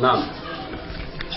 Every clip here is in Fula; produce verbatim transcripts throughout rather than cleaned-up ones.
Naam.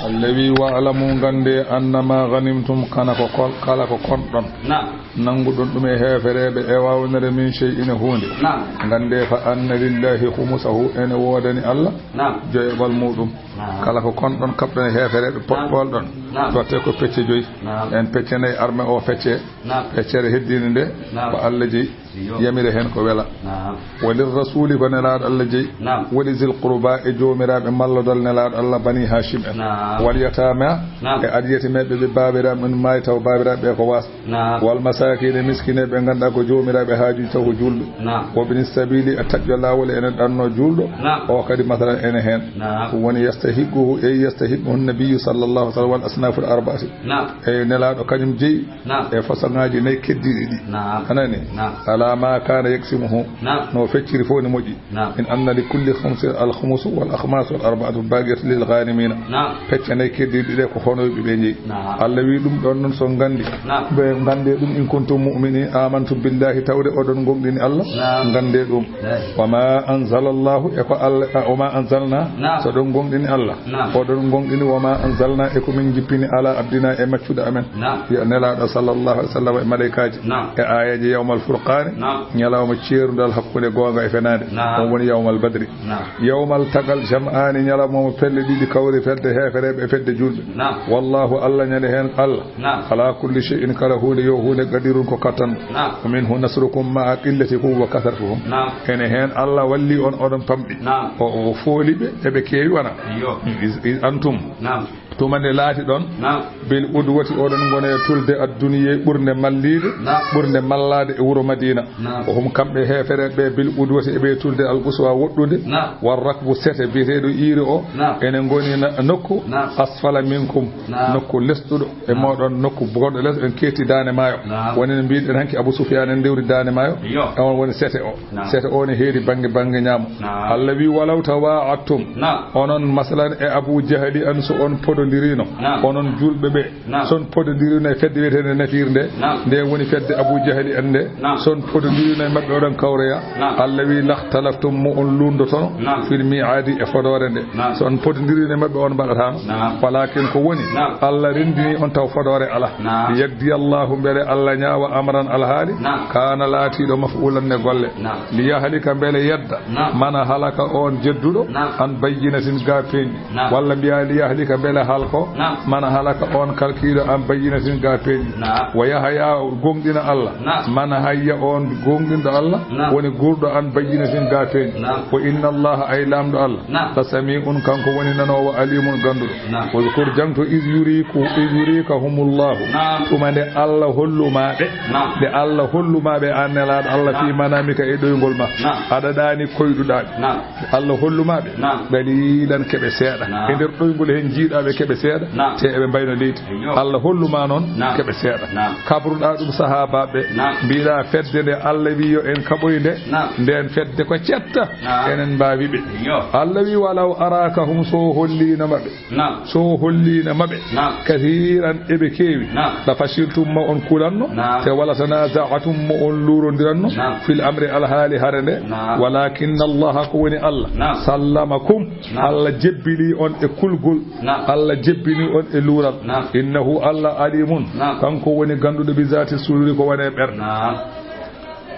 Allah wi, "Wa'lamu, ngannde, annama ghanimtum, kana ko kol-, kala ko konɗon, Naam. nannguɗon ɗum e heefereeɓe, e wawnere min shay'in e huunde. Naam. Ngannde, fa anna lillahi khumusahu, ene woodani Allah Naam. joyaɓal muɗum. Naam. Kala ko konɗon, kaɓɗon e heefereeɓe, Naam. poɗɗolɗon, Naam. totte ko pecce joyi. Naam. En pecce nayi arme o fecce, Naam. feccere heddiinde nde, Naam. ko Allah jeyi." Iyo. Yamira heen ko wela. Naam. Wa lirrasuuli, ko Nelaaɗo Allah jeyi. Naam. Wa li zil qurba, e joomiraaɓe mallodal Nelaaɗo Allah, Bani Haashim en. Naam. Wal yataama, Naam. e adiyatimeeɓe ɓe baabiraaɓe mum maayi taw baabiraaɓe ɓe ko waas. Naam. Wal masaakiina, e miskineeɓe ɓe ngannduɗaa ko joomiraaɓe haajuuji taw ko juulɓe. Naam. Wa bni sabiili, e taƴƴo laawol ene ɗanno juulɗo. Naam. O kadi masalan ene heen. Naam. Ɗum woni yastahiqquhu, e yastahiqquhu nabiyyu sallallahu alaihi wa sallam wal asnaful arba'ati. Naam. E Nelaaɗo kañum jeyi. Naam. E façon ŋaaji nayi keddiiɗi ɗi. Naam. A nani? Naam. Ala ma kana yaqsimuhu. Naam. No fecciri fof ne moƴƴi. Naam. In anna li kulli khumsin al khumusu wal akhmasu al arba'atu baqiyat lil ghanimina. Naam. Pecce nayi keddiiɗi ɗe ko honoyɓe ɓe jeyi. Naam. Allah wi ɗum ɗon noon so nganndi. Naam. Ɓe ngannde ɗum in kuntum mu'minin amantum billahi tawde oɗon gonɗini Allah. Naam. Ngannde ɗum. Naam. Wa ma anzala Allahu e ko Allah, a, wa ma anzalna. Naam. So ɗon gonɗini Allah. Naam. Oɗon gonɗini wa ma anzalna e ko min jippini ala abdina e maccuɗo amen. Naam. Yo Nelaaɗo sallallahu alaihi wa sallam e malaykaaji. Naam. E aayeeje yawmal furqaani. Naam. Ñalawma ceerundal hakkunde goonga e fenaande. Naam. On woni yawmal badri. Naam. Yawmal taqal jam'aani, ñalawma mo pelle ɗiɗi kawri, fedde heefereeɓe e fedde juulɓe. Naam. Wallahu, Allah ñande heen Allah. Naam. Ala kulli shay'in, kala huunde yo huunde, qadirun ko kattanɗo. Naam. Wa minhu nasrukum ma'a qillatikum wa kathratikum. Naam. Ene heen Allah walli on, oɗon pamɗi. Naam. O, o fooli ɓe, eɓe keewi wana. Iyo. Is, is antum. Naam. Tuma nde laati ɗon. Naam. Bil udwati, oɗon ngone tulde adduniye ɓurnde malliide, Naam. ɓurnde mallaade e wuro Madina. Naam. O hum kamɓe heefereɓe bil udwati eɓe tulde al quswa woɗɗude. Naam. War rakbu sete biyeteeɗo iiri o. Naam. Ene ngoni na-, nokku Naam. asfala minkum. Naam. Nokku lesɗuɗo e Naam. moɗon, nokku gonɗo les, en ketti daane maayo. Naam. Woni no mbiɗen hanki Abu Sufyan en ndewri daane maayo. Iyo. On woni sete o. Naam. Sete o ne heedi bannge, bannge ñaamo. Naam. Allah wi, "Walaw tawa'adtum." Naam. Onon, masalan, e Abu Jahali an, so on podondirino, Naam. onon julɓe ɓe, Naam. so on podondirino e fedde wiyeteende Nafir nde, Naam. nde woni fedde Abu Jahali an nde, Naam. so on podondirino e maɓɓe, oɗon kawroya, Naam. Allah wi, "Lakhtalaftum," mo on luundotono, Naam. "fil mi'adi," e fodoore nde. Naam. So on podondirino e maɓɓe, on mbaɗataano. Naam. Walakin ko woni, Naam. Allah renndini on taw fodoore alaa. Naam. Liyaqdi Allahu, mbele Allah ñaawa, amran, alhaali, Naam. kaana, laatiiɗo, maf'ulan, ne golle. Naam. Liyahlika, mbele yedda, Naam. man halaka, on jedduɗo, Naam. an bayyinatin, ga peeñɗi. Naam. Walla mbiya liyahlika, mbele halko, Naam. man halaka, on kalkiiɗo, an bayyinatin, ga peeñɗi. Naam. Wa yahya, gonɗina Allah, Naam. man hayya, on gonɗinɗo Allah, Naam. woni guurɗo, an bayyinatin, ga peeñɗi. Naam. Wa inna Allaha, ay Laamɗo Allah, Naam. la sami'un, kanko woni nanoowo, alimun, gannduɗo. Naam. Uzkur, jaŋto, iz yuriku, iz yurikahumullahu. Naam. Tuma nde Allah holluma ɓe. Naam. Nde Allah holluma ɓe, an Nelaaɗo Allah, Naam. fi manamika, e ɗoyngol ma. Naam. Aɗa ɗaani koyɗuɗa ɓe. Naam. Allah holluma ɓe. Naam. Qalilan, keɓe seeɗa. Naam. E nder ɗoyngol heen jiiɗa ɓe, keɓe seeɗa. Naam. Te eɓe mbayno leydi. Eyyo. Allah holluma noon, Naam. keɓe seeɗa. Naam. Kabruɗa ɗum sahaabaaɓe. Naam. Mbiɗa fedde nde Allah wi yo en kaɓoy nde. Naam. Nden fedde ko cetta. Naam. Enen mbaawi ɓe. Eyyo. Allah wi, "Walaw arakahum," so holliino maɓɓe. Naam. So holliino maɓɓe. Naam. Kathiran, eɓe keewi. Naam. La fashiltum, ma on kulanno. Naam. Te wala tanaza'atum, ma on luurondiranno. Naam. Fil amri, alhaali hare nde. Naam. Walakinna Allaha, ko woni Allah. Naam. Sallamakum. Naam. Allah jebbili on e kulgol. Naam. Allah jebbini on e luural. Naam. Innahu, Allah, alimun. Naam. Kanko woni gannduɗo bi zati suduri, ko woni e ɓerɗe. Naam.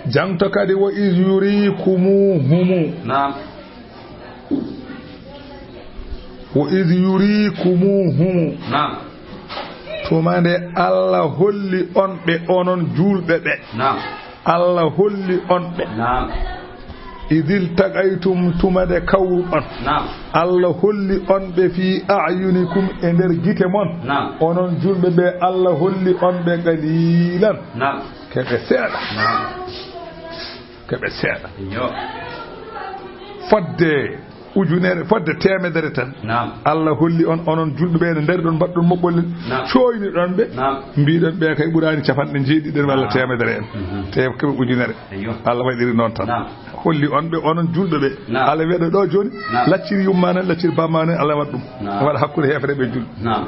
Jaŋto kadi, wa iz yurikumuhumu. Naam. Wa iz yurikumuhumu. Naam. Tuma nde Allah holli on ɓe, onon juulɓe ɓe. Naam. Allah holli on ɓe. Naam. Idil taqaytum, tuma nde kawruɗon. Naam. Allah holli on ɓe fi a'yunikum, e nder gite mon. Naam. Onon juulɓe ɓe, Allah holli on ɓe qalilan. Naam. Keɓe seeɗa. Naam. Keɓe seeɗa. Yo. Fodde ujunere, fodde teemedere tan. Naam. Allah holli on, onon julɓe ɓe, no ndariɗon, mbaɗɗon moɓɓolle, Naam. cooyniɗon ɓe, Naam. mbiɗon ɓe kay ɓuraani capanɗe jeeɗiɗi en walla Naam. teemedere en. Mhm. Te keɓe ujunere. Eyyo. Allah waɗiri noon tan. Naam. Holli on ɓe, onon julɓe ɓe. Naam. Allah wiyaɗo ɗo jooni, Naam. lacciri yumma nan, lacciri bamma nan, Allah waɗa ɗum. Naam. Waɗa hakkunde heefereɓe e julɓe. Naam.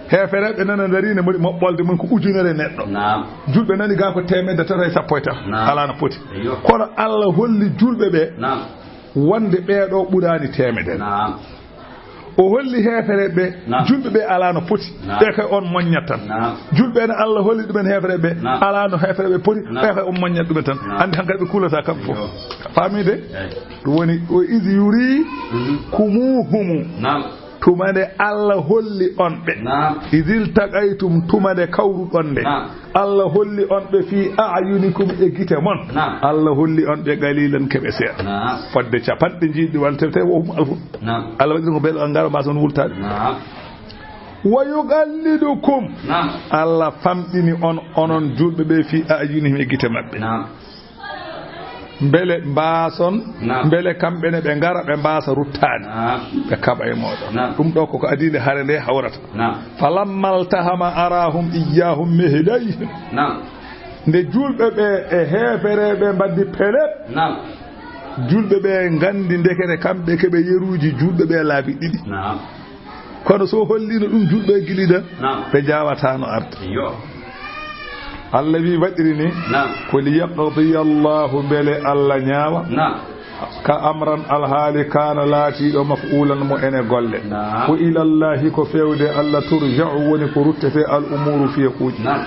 Heefereɓe nana ndari ne mbaɗi moɓɓolde mum ko ujunere neɗɗo. Naam. Julɓe nani ga ko teemedde tati e sappo e tati. Naam. Alaa no poti. Eyyo. Kono Allah holli julɓe ɓe Naam. wonde ɓeeɗo ɓuraani teemedere. Naam. O holli heefereeɓe ɓe, naam, julɓe ɓe alaa no poti. Naam. Ɓe kay on moññat tan. Naam. Julɓe ɓe ne Allah holli ɗumen heefereeɓe ɓe, naam, alaa no heefereeɓe ɓe poti. Naam. Ɓe kay on moññat ɗumen tan. Naam. Anndi hankadi ɓe kuulataa kamɓe fof. Yo. Faamii de? Eey. Ɗum woni, "Wa iz yuri, mhm, kumuhumu." Naam. Tuma nde Allah holli on ɓe. Naam. "Iz iltaqaytum," tuma nde kawruɗon nde. Naam. Allah holli on ɓe "fi a'yunikum," e gite mon. Naam. Allah holli on ɓe "qalilan," keɓe seeɗa. Naam. Fodde capanɗe jiiɗi walla tawi tawi wo hum alfun. Naam. Allah waɗi ɗum ko beele on ngara mbasa on wultaade. Naam. "Wa yuqallilukum." Naam. Allah famɗini on, onon julɓe ɓe, "fi a'yunihim," e gite maɓɓe. Naam. Mbele mbaason, naam, mbele kamɓe ne ɓe ngara ɓe mbaasa ruttaade. Naam. Ɓe kaɓa e mooɗon. Naam. Ɗum ɗo koko adii nde hare nde hawrata. Naam. "Falamma iltahama arahum iyyahum mihdayhim." Naam. Nde julɓe ɓe e heefereeɓe mbaddi pelep. Naam. Julɓe ɓe nganndi ndekete kamɓe keɓe yeruuji julɓe ɓe laabi ɗiɗi. Naam. Kono so holliino ɗum julɓe e gilida, naam, ɓe njaawataano arde. Iyo. Allah wi waɗiri ni, naam, ko "liyaqdiya Allahu," mbele Allah ñaawa. Naam. Ka amran alhaali kaana laatiiɗo maf'ulan mo ene golle. Naam. "Wa ilallahi," ko feewde Allah, "turja'u," woni ko ruttete al umuru fiyekuuji. Naam.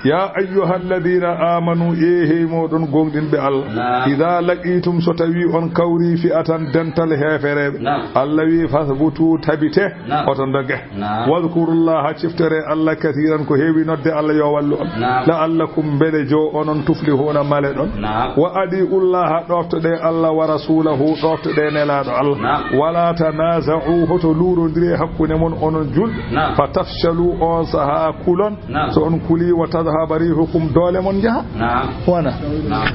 "Ya ayyuhalladhina amanu," e hey mooɗon goongɗinɓe Allah. Naam. "Idha laqitum," so tawi on kawri, "fi'atan," dental heefereeɓe. Naam. Allah wi, "Fasbutu," tabite, naam, oto ndoge. Naam. "Wadhkurullaha," ciftore Allah, "kathiran," ko heewi nodde Allah yo wallu on. Naam. "La'allakum," mbele jo onon, "tuflihuna," male ɗon. Naam. "Wa adi'ullaha," ɗoftoɗe Allah, "wa rasulahu," ɗoftoɗe nelaaɗo Allah. Naam. "Wala tanaza'u," hoto luurondire hakkunde mon onon julɓe. Naam. "Fatafshalu," on saha kulon. Naam. So on kuli, "wa tadhhaba rihukum," doole mon njaha. Naam. Wana. Naam.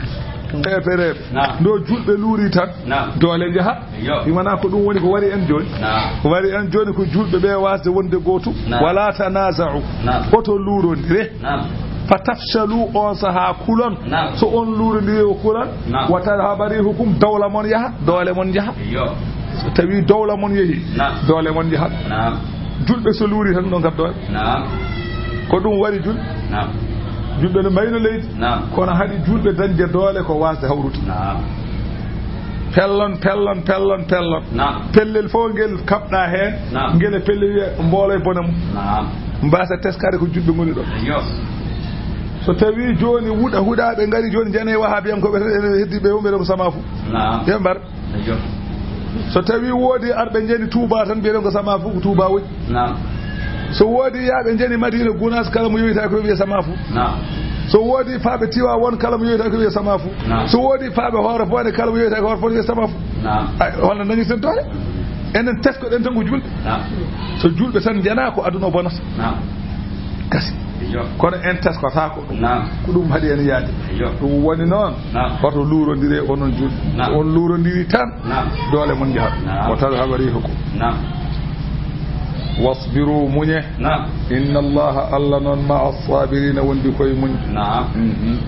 Heefereeɓe. Naam. Ndo julɓe luuri tan. Naam. Doole njaha. Iyo. Ɗi wona ko ɗum woni ko wari en jooni. Naam. Ko wari en jooni ko julɓe ɓe wasde wonde gootum. Naam. "Wala tanaza'u." Naam. Oto luurondire. Naam. "Fatafshalu," on saha kulon. Naam. So on luurondiri o kulan. Naam. "Wa tadhhaba rihukum," dowla mon yaha, doole mon njaha. Iyo. So tawi dowla mon yehi, naam, doole mon njaha. Naam. Julɓe so luuri tan ɗo ngaddoya. Naam. Ko ɗum wari julɓe. Naam. Julɓe no mbayno leydi. Naam. Kono haɗi julɓe dañde doole ko wasde hawrude. Naam. Pellon, pellon, pellon, pellon. Naam. Pellel fof ngel kaɓɗa heen, naam, ngel e pellel wiya mboolo e bone mum. Naam. Mbasa teskade ko julɓe ngoni ɗo. Iyo. So tawi jooni huɗa, huɗaɓe ngari jooni jane wahabiyankoɓe tan, ene heddi ɓe wonɓe ɗo ko sama fu. Naam. Ɓe mbar. Ejo. So tawi woodi arɓe njani Touba tan, mbiyeɗen ko sama fof ko Touba woni. Naam. So woodi yaaɓe njani Madina Gunaas, kala mo yoytaaki o wiya sama fof. Naam. So woodi faaɓe Tiwaawoon, kala mo yoytaaki o wiya sama fof. Naam. So woodi faaɓe Hoore Fonde, kala mo yoytaaki Hoore Fonde wiya sama fof. Naam. Ay, holno dañirten doole? Enen teskoɗen tan ko julɓe. Naam. So julɓe tan njana ko aduna o bonata. Naam. Gasi. Ejo. Kono en teskotaako ɗum. Naam. Ko ɗum haɗi en yaade. Ejo. Ɗum woni noon. Naam. Hoto luurondire onon julɓe. Naam. So on luurondiri tan, naam, doole mon njahat. Naam. Wa tadhhaba rihukum. Naam. Wasbiru, muñe. Naam. Inna Allaha, Allah noon, ma'a sabirina, wondi koye muñ. Naam. Mhm.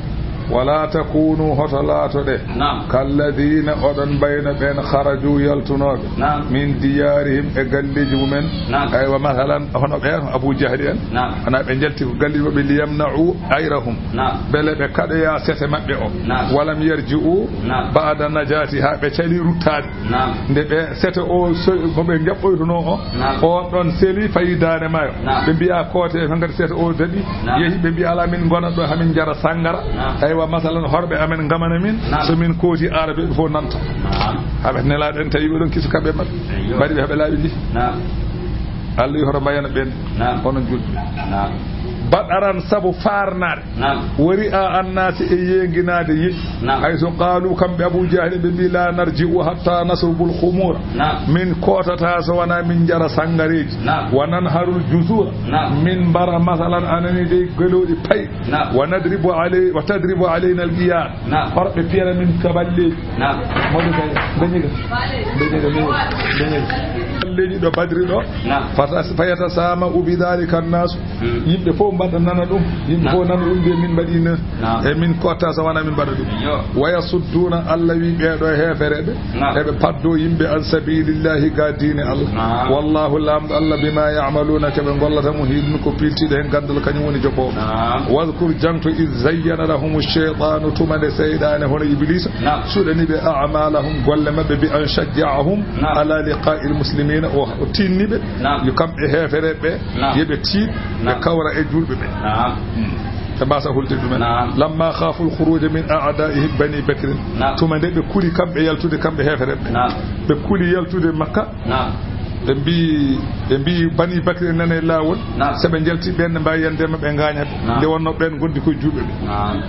Wala takunu, hoto laatoɗe. Naam. Kalladina, oɗon mbayno ɓeen, kharaju, yaltunooɓe. Naam. Min diyarihim, e galleeji mumen. Naam. Aywa, masalan, hono ɓeen, Abu Jahli en. Naam. Hana ɓe njalti ko galleeji maɓɓe, liyamna'u ayrahum. Naam. Mbele ɓe kaɗoya sete maɓɓe o. Naam. Walam yarji'u. Naam. Ba'da najati, haa ɓe cali ruttaade. Naam. Nde ɓe sete o so-, mo ɓe jaɓɓoytunoo o, naam, on ɗon seli fayi daande maayo. Naam. Ɓe mbiya koote e ngati sete o daɗi, naam, yehi ɓe mbiya, "Alaa, min ngona ɗo, hamin njara sanngara." Naam. Aywa, masalan, horɓe amen ngamana min, naam, so min kooti arabe ɓe fof nanta. Naam. Haa ɓe nelaaɗo en tawi ɓe ɗon kisu kamɓe maɓɓe. Eyyo. Mbaɗi ɓe haa ɓe laaɓi ndi. Naam. Allah wi hoto mbayana ɓen. Naam. Onon julɓe. Naam. Baɗaran sabu faarnaade. Naam. Wa ri'a annaasi e yeenginaade yimɓe. Naam. Hayso qaalu, kamɓe Abu Jahli, ɓe mbi, "La narji'u hatta nasrubul khumura." Naam. Min kootata so wonaa min njara sanngareeji. Naam. Wa nanharul juzura. Naam. Min mbara, masalan, anani dey gelooɗi pay. Naam. Wa nadribu alay-, wa tadribu alayna al-qiyar. Naam. Horɓe piyana min kaballeeji. Naam. Mawɗo kay, beñiga. Beñiga, beñiga, beñiga. Leñi ɗo Badri ɗo. Naam. Fata-, fayatasama'u bi dhalika an-nas. Hmm. Yimɓe fof mbaɗa nana ɗum. Yimɓe, naam, fof nana ɗum, mbiya min mbaɗi ni. Naam. E min kotta so wonaa min mbaɗa ɗum. Yo. Wa yasudduna, Allah wi ɓeeɗo heefereɓe. Naam. Eɓe paddo yimɓe an sabilillahi ga diine Allah. Naam. Wallahu, Laamɗo Allah, bima ya'maluna, ko ɓe ngollata, muhitun, ko piltiiɗo heen ganndal, kañum woni joɓoowo. Naam. Wadhkur, jaŋto, iz zayyana lahumu shaytanu, tuma nde seyɗaane hono Ibliisa, naam, suɗani ɓe a'malahum, golle maɓɓe, bi an shajja'ahum, naam, ala liqa'il muslimina, O, o tinni ɓe, naam, yo kamɓe heefereɓe ɓe, naam, yo ɓe tiiɗ, ɓe, naam, kawra e juulɓe ɓe. Naam. Hmm. Ɓe mbasa hulde ɗumen. Naam. Lamma khaful khuruja min a'da'ihim Bani Bakrin. Naam. Tuma nde ɓe kuli kamɓe yaltude, kamɓe heefereɓe ɓe. Naam. Ɓe kuli yaltude Makka. Naam. Ɓe mbi, ɓe mbi Bani Bakri nane laawol. Naam. So ɓe njalti ɓen ne mbawi yande maɓɓe ngaña ɓe. Naam. Nde wonno ɓen gondi koye juuɓe ɓe. Naam.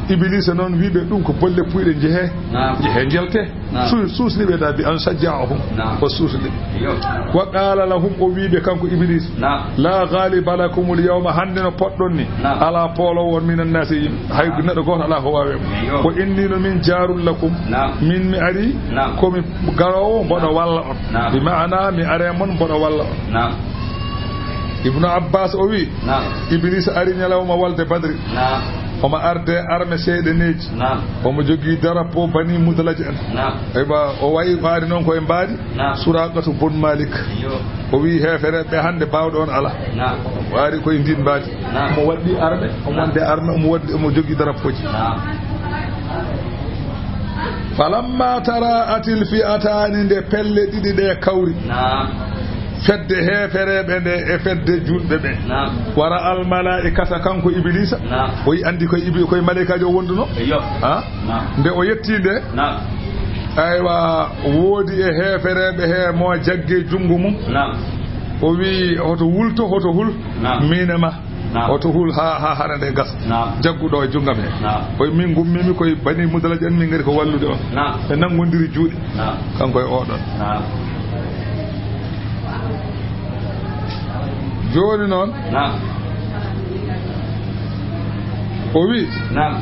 Iblisa noon wi ɓe ɗum ko bolle puyɗe, jehe. Naam. Jehe njelte. Naam. Su-, susni ɓe da bi an shajja'ahum. Naam. O susni ɓe. Yo. Wa qala lahum, o wi ɓe kanko Iblis. Naam. La ghaliba lakumul yawma, hannde no poɗɗon ni. Naam. Ala poolowo on minan nasi yimɓe. Hay neɗɗo gooto alaa ko waawi e mon. Eyyo. Ko inni no min jaarun lakum. Naam. Min mi ari, naam, ko mi garoowo mboɗo walla on. Naam. Bi maana mi are mon mboɗo walla on. Naam. Ibnu Abbas o wi, naam, Iblis ari ñalawma walde Badri. Naam. Omo arde arme seeɗeneeji. Naam. Omo jogii drapeau Bani Mudlaj en. Naam. Eywa, o wayi, o ari noon ko e mbaadi. Naam. Suraqatu bun Malik. Yo. O wi heefereɓe hannde baawɗo on ala. Naam. O ari koye ndin mbaadi. Naam. Omo waɗɗi arme, omo, naam, wonde arme, omo waɗɗi, omo jogii drapeauji. Naam. Falamma tara'atil fi'atani, nde pelle ɗiɗi ɗe kawri. Naam. Fedde heefereɓe nde e fedde julɓe ɓe. Naam. Wara al malaikata, kanko Iblisa. Naam. O yi andi koye Ibli-, koye malaikajo o wonduno. Eyyo. Ha? Naam. Nde o yetti nde. Naam. Aywa, woodi e heefereɓe he mo jagge junngo mum. Naam. O wi, hoto wulto, hoto hul. Naam. Min e ma. Naam. Hoto hul ha, ha hare nde gasa. Naam. Jagguɗo e junngam he. Naam. O wi, min gummimi koye Bani Mudlaj en, min ngari ko wallude on. Naam. Ɓe nanngondiri juuɗe. Naam. Kanko e oɗon. Naam. Jooni noon. Naam. O wi. Naam.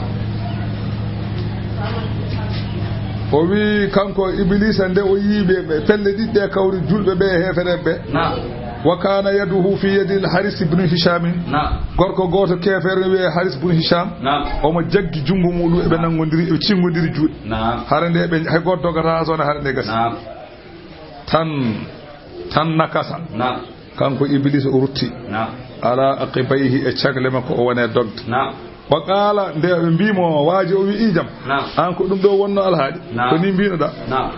O wi kanko Iblisa nde o yii ɓe, ɓe pelle ɗiɗi ɗe kawri julɓe ɓe e heefereɓe ɓe. Naam. Wa kana yaduhu fi yadil Haris ibn Hisham. Naam. Gorko gooto keefeero ne wiyee Haris ibn Hisham. Naam. Omo jaggi junngo muɗum, eɓe nanngondiri, eɓe cinngondiri juuɗe. Naam. Hare nde ɓe, hay gooto dogata haa sona hare nde gasi. Naam. Tan, tan nakasa. Naam. Kanko Iblis o rutti. Naam. Ala aqibayhi, e cagle makko o wone dogde. Naam. Wa qala, nde ɓe mbi mo, waaji o wi, "Ijam." Naam. An ko ɗum ɗo wonno alhaali? Naam. Ko ni mbinoɗa? Naam.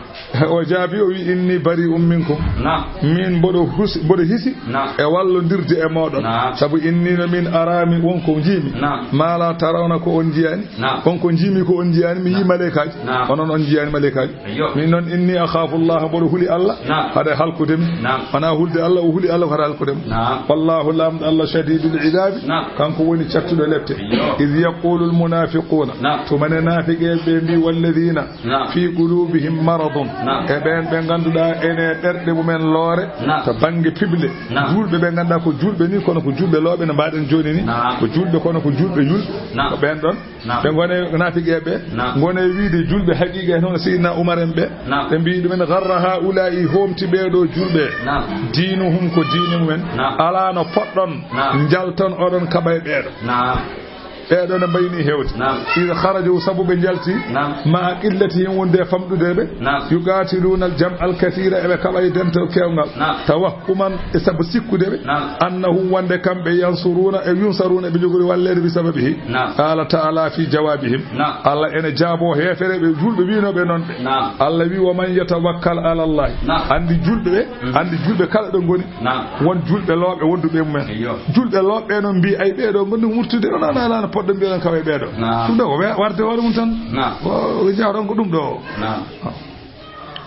O jaabi, o wi, "Inni bari'un minkum." Naam. Min mboɗo husi, mboɗo hisi, naam, e wallondirde e moɗon. Naam. Sabu inni no min arami won ko njiimi. Naam. Ma la tarawna, ko on njiyaani. Naam. On ko njiimi ko on njiyaani, mi yii, naam, malaikaaji. Naam. Onon on njiyaani malaikaaji. Ayyo. Min noon, inni akhafu Allah, mboɗo huli Allah, naam, haɗa halkude mi. Naam. Wona hulde Allah, o huli Allah ko haɗa halkude mi. Naam. Wallahu, Laamɗo Allah, shadidul iqabi, naam, kanko woni cattuɗo lepte. Ayyo. Iz yaqulul munafiquna, naam, tuma nde naafiqeeɓe ɓe mbi, walladina, naam, fi qulubihim maradun, naam, e ɓeen ɓe ngannduɗaa ene ɓerɗe mumen loore, naam, to bannge piɓle. Naam. Juulɓe ɓe ngannduɗaa ko juulɓe ni, kono ko juulɓe looɓe no mbaɗen jooni ni. Naam. Ko juulɓe, kono ko juulɓe yulɓe. Naam. Ko ɓeen ɗon. Naam. Ɓe ngone naafiqeeɓe, naam, ngone wiide juulɓe haqiiqa en hono Seydina Umar en ɓe. Naam. Ɓe mbii ɗumen, "Gharra haa'ulaa'i, hoomti ɓee ɗo juulɓe. Naam. Diinuhum, ko diine mumen. Naam. Alaa no poɗɗon, naam, njalton oɗon kaɓa e ɓee ɗo." Naam. Ɓee ɗo no mbayni heewde. Naam. Ida kharaju, sabu ɓe njalti. Naam. Ma'a qillatihim, wonde e famɗude ɓe. Naam. Yuqatiluna al-jam'a al-kathira, eɓe kaɓa e dental keewngal. Naam. Tawahhuman, e sabu sikkude ɓe. Naam. Annahum, wonde kamɓe, yansuruna, e yunsaruna, eɓe jogori walleede bi sababihi. Naam. Qala ta'ala fi jawabihim. Naam. Allah ene jaabo heefereɓe, juulɓe wiinooɓe noon ɓe. Naam. Allah wi, "Wa man yatawakkal ala Allah." Naam. Anndi juulɓe ɓe, mhm, anndi juulɓe kala ɗo ngoni. Naam. Won juulɓe looɓe wonduɓe e mumen. Eyyo. Juulɓe looɓe noon mbii, "Ay, ɓee ɗo ngonndi ko murtude, on alaa, alaa no poɗɗo mbiyoɗon kawa e ɓee ɗo." Naam. Ɗum ɗo ko we-, warde hoore mum tan. Naam. Ko jahron ko ɗum ɗo. Naam.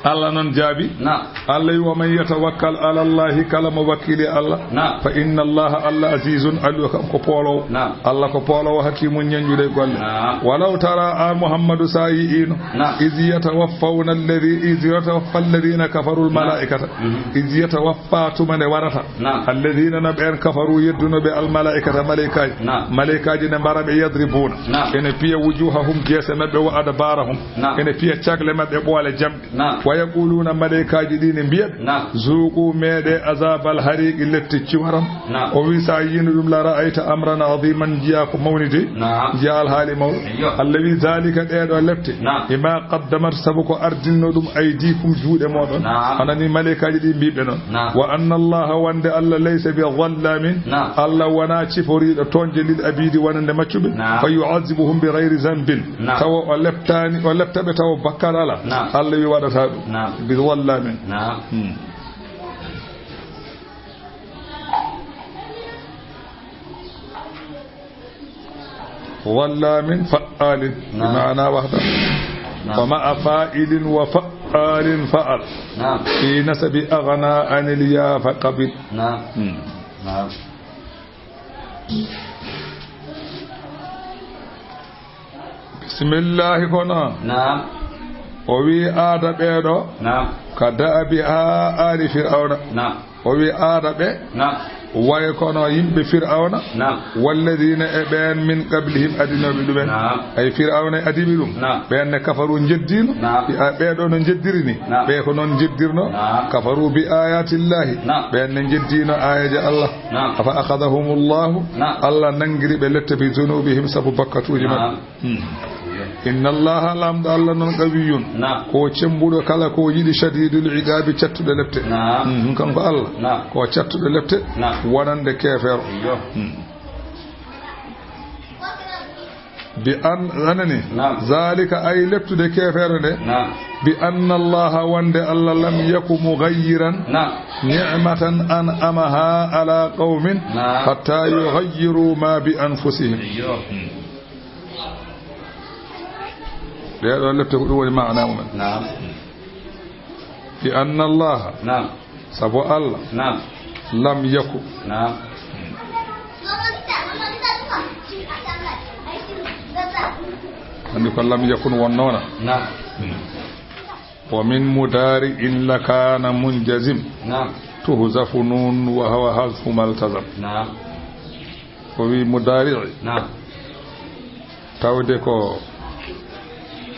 Allah noon jaabi. Naam. Allah wi, "Wa man yatawakkal ala Allahi, kala mo wakkili e Allah, naam, fa inna Allaha, Allah, azizun, aliyu, kam ko poolowo." Naam. Allah ko poolowo, hakimun, ñañjuɗo e golle. Naam. Walaw tara, a Muhammadu, sa yi'ino, naam, iz yatawaffawna alladhi, iz yatawaffa alladhina kafaru al, naam, malaikata. Mhm. Iz yatawaffa, tuma nde warata. Naam. Alladhina, no ɓeen, kafaru, yeddunoɓe, al malaikata, malaikaaji. Naam. Malaikaaji ne mbara ɓe, yadribuna. Naam. Ene piya wujuhahum, jeese maɓɓe, wa adbarahum. Naam. Ene piya cagle maɓɓe, ɓoole jamɗe. Naam. Wa yaquluna, malaikaaji ɗi ne mbiya ɓe, naam, zuqu, meeɗe, azabal hariqi, lepte ciwaram. Naam. O wi, sa yiino ɗum, la ra'ayta amran aziman, njiya ko mawni de. Naam. Njiya alhaali mawɗo. Eyyo. Allah wi, zalika, ɗee ɗo lepte, naam, bima qaddamat, sabu ko ardinno ɗum, aydikum, juuɗe moɗon. Naam. Anani malaikaaji ɗi mbiɓe noon. Naam. Wa anna Allaha, wonde Allah, laysa bi zallamin. Naam. Allah wona ciforiiɗo toñde lil abidi, wonande maccuɓe. Naam. Fa yu'azzibuhum bi ghayri zanbin. Naam. Tawa o leptaani, o lepta ɓe tawa bakkar alaa. Naam. Allah wi waɗata ɗum. Naam. Bi zallamin. Naam. Hmm. ظلام فعال. نعم. بمعنى وحده. نعم. ومع فاعل وفعال فعل. نعم. في نسب أغنى عن الياء فقبل. نعم. مم. نعم. Bisimillahi kono. نعم. O wi aada ɓeeɗo. نعم. Ka da'abi haa aali Fir'awna. نعم. O wi aada ɓe. نعم. Way kono yimɓe Fir'awna. نعم. والذين e ɓeen من قبلهم adinooɓe ɗumen. نعم. Ay Fir'awna e adiiɓe ɗum. نعم. Ɓeen ne kafaru njeddino. نعم. Ɓe ɗo no njeddiri ni. نعم. Ɓe ko noon njeddirno. نعم. كفروا بآيات الله. نعم. Ɓeen ne njeddino aayeeje Allah. نعم. فأخذهم الله. نعم. Allah nangiri ɓe lette بذنوبهم sabu bakkatuuji maɓɓe. نعم. Hmm. Inna Allaha, Laamɗo Allah noon, qawiyyun, نعم. Ko cemmbuɗo kala ko yiɗi, شديد العقاب, cattuɗo lepte. نعم. Hmm, kanko Allah, نعم. Ko cattuɗo lepte, نعم. Wonande keefeero. أيوه. Hmm. Bi an, anani, نعم. Zaalika, ay leptude keefeero nde, نعم. Bi anna Allaha, wonde Allah, lam yaku mughayyiran, نعم. Ni'matan an'amaha ala qawmin, نعم. Hatta yughayyiru ma bi anfusihim. أيوه. Hmm. Ɗee ɗoo lepte ko ɗum woni maanaa mumen. نعم. Bi anna Allaha, نعم. Sabu Allah, نعم. Lam yaku. نعم. Anndi ko lam yakun wonnoona. نعم. Wa min mudaari'in lakaana munjazim. نعم. Tuhzafu nuun wa huwa hazfu maltazam. نعم. O wi mudaari'i. نعم. Tawde ko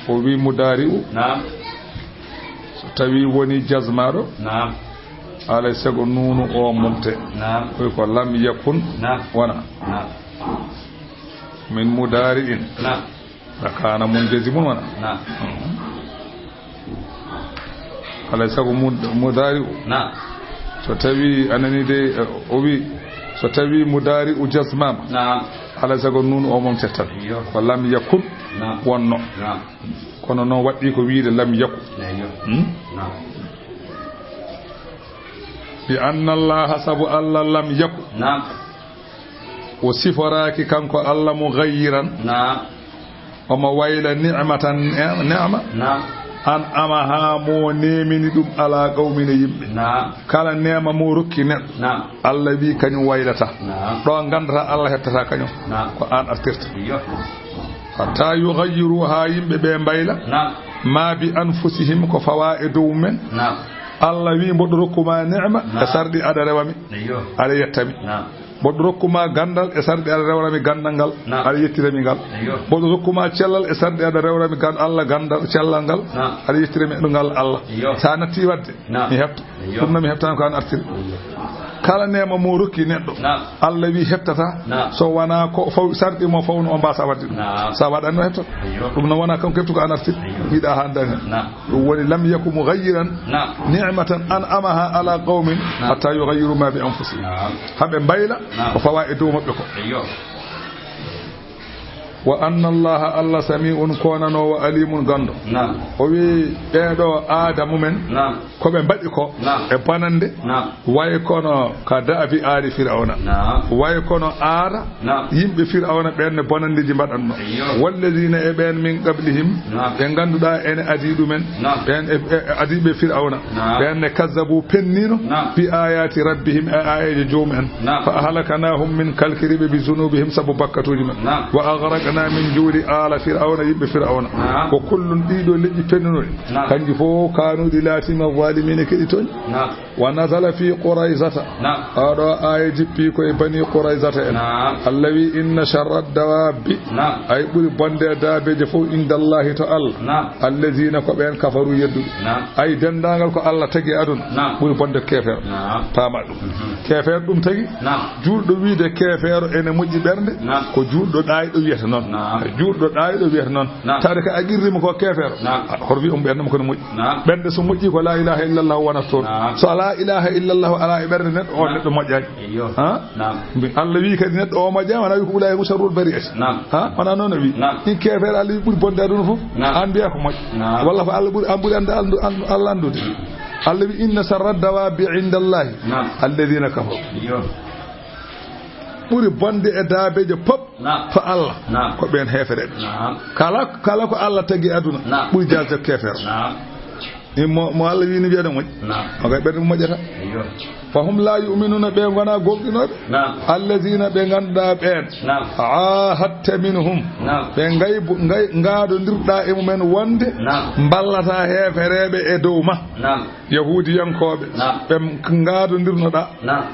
o wi mudaari'u. نعم. So tawi woni jazmaaɗo. نعم. Alay sago nuunu o momte. نعم. Koy ko lam yakun. نعم. Wona. نعم. Min mudaari'in. نعم. Lakaana munjazimun wona. نعم. Mhm. Alay sago mud-, mudaari'u. نعم. So tawi anani de, eh, o wi, so tawi mudaari'u jazmaama. نعم. Alay sago nuunu o momte tan. Iyo. Ko lam yakun. نعم. Wonno. نعم. Kono noon waɗɗii ko wiide lam yaku. Iyo. Hmm? نعم. Bi anna Allaha, sabu Allah, lam yaku. نعم. O siforaaki kanko Allah mughayyiran. نعم. Omo wayla ni'matan, eh, neema. نعم. An'amaha, mo neemini ɗum, ala qawmin, e yimɓe. نعم. Kala neema mo rokki neɗɗo. نعم. Allah wi kañum waylata. نعم. Ɗo ngandata Allah hettata kañum. نعم. Ko an artirta. Iyo. Hatta yughayyiru, haa yimɓe ɓe mbayla. نعم. Ma bi anfusihim, ko fawa e dow men. نعم. Allah wi mboɗo rokku ma neema, نعم. E sarɗi aɗa rewa mi. Iyo. Aɗa yetta mi. نعم. Mboɗo rokku ma gandal e sarɗi aɗa rewra mi gandal ngal. نعم. Aɗa yettira mi ngal. Iyo. Mboɗo rokku ma cellal e sarɗi aɗa rewra mi gan-, Allah gandal cellal ngal. نعم. Aɗa yettira mi ɗum ngal Allah. Iyo. Sa natti wadde, نعم. Mi hepta. Iyo. Ɗum no mi heptani ko an artiri. Iyo. Kala neema mo rokki neɗɗo. نعم. Allah wi heptata. نعم. So wona ko faw-, sarɗi mo fawno o mbasa wadde ɗum. نعم. Sa waɗani o heptata. Iyo. Ɗum no wona kanko heptu ko an artiri. Iyo. Yiɗa ha daña. نعم. Ɗum woni lam yaku mughayyiran نعم. Ni'matan an'amaha ala qawmin نعم. Hatta yughayyiru ma bi anfusihim. نعم. Haɓe mbayla نعم. Ko fawa e dow maɓɓe ko. Iyo. Wa anna Allaha, Allah sami'un ko nanoowo, alimun ganndo. نعم. O wi ɓeeɗo aada mumen نعم. Ko ɓe mbaɗi ko نعم. E bonande نعم. Way kono ka da'abi aali Fir'awna نعم. Way kono aada نعم. Yimɓe Fir'awna ɓen ne bonandeeji mbaɗatno. Iyo. Walladina e ɓen min qablihim نعم. Ɓe ngannduɗaa ene adii ɗumen نعم. Ɓen e, e, e adiiɓe Fir'awna نعم. Ɓen ne kazzabu pennino نعم. Bi ayati rabbihim e aayeeje joomum en نعم. Fa ahlaknahum min kalkiriɓe bi zunubihim sabu bakkatuuji men نعم. Wa aghraqna min juuri aala Fir'awna yimɓe Fir'awna نعم. Ko kullun ɗiɗo leƴƴi pennunoɗi نعم. Kanji fof kaanuɗi laatima zalimina keɗi tooñ نعم. Wa nazala fi Qurayzata. Naam. Oo ɗoo aaya jippii ko e Bani Qurayzata en. Naam. Allah wi, "Inna sharra dawaabi." Naam. Ay ɓuri bonde e daabeeje fof inda Allahi to Allah. Naam. Allazina ko ɓeen kafaru yedduɓe. Naam. Ay denndaangal ko Allah tagi e aduna. Naam. Ɓuri bonde ko keefeero. Naam. Paama ɗum. Mhm. Keefeero ɗum tagi. Naam. Juulɗo wiide keefeero ene moƴƴi ɓernde. Naam. Ko juulɗo ɗaayɗo wiyata noon. Naam. Juulɗo ɗaayɗo wiyata noon. Naam. Tawde ka a qirriima ko keefeero. Naam. A, hoto wiy omo ɓernde makko ne moƴƴi. Naam. Ɓernde so moƴƴi ko laa ilaaha illallah wonata toon. Naam. So alaa ilaaha illallah alaa e ɓernde neɗɗo, on naam. Neɗɗo moƴƴaani. Eyyo. Ha? Naam. Mbi-, Allah wi kadi neɗɗo o moƴƴaani, wona wi ko ulaa'ika humu sharrul bariyati. Naam. Ha? Wona noon o wi. Naam. In keefeero Allah wi ɓuri bonde aduna fof. Naam. An mbiya ko moƴƴi. Naam. Walla ko Allah ɓuri, an ɓuri anndu, anndu, Allah anndude. Allah wi, "Inna sharra dawaabi inda Allahi." Naam. Alladina kafaru. Eyyo. ɓuri bonde e daabeeje pop. Naam. Fa Allah. Naam. Ko ɓeen heefereɓe. Naam. Kala, kala ko Allah tagi aduna. Naam. Ɓuri jalte ko keefeero. Naam. Ni mo, mo Allah wini wiya ɗo moƴƴi. Naam. O kay ɓernde mum moƴƴata. Eyyo. Fa hum la yu'minuna, ɓe ngona gomɗinooɓe. Naam. Allazina, ɓe ngannduɗaa ɓeen. Naam. Ahadta minhum. Naam. Ɓe ngaybu-, ngay-, ngaadondirɗaa e mumen wonde. Naam. Mballata heefereɓe e dow ma. Naam. Yahuudiyankooɓe. Naam. Ɓe ngaadondirnoɗaa. Naam.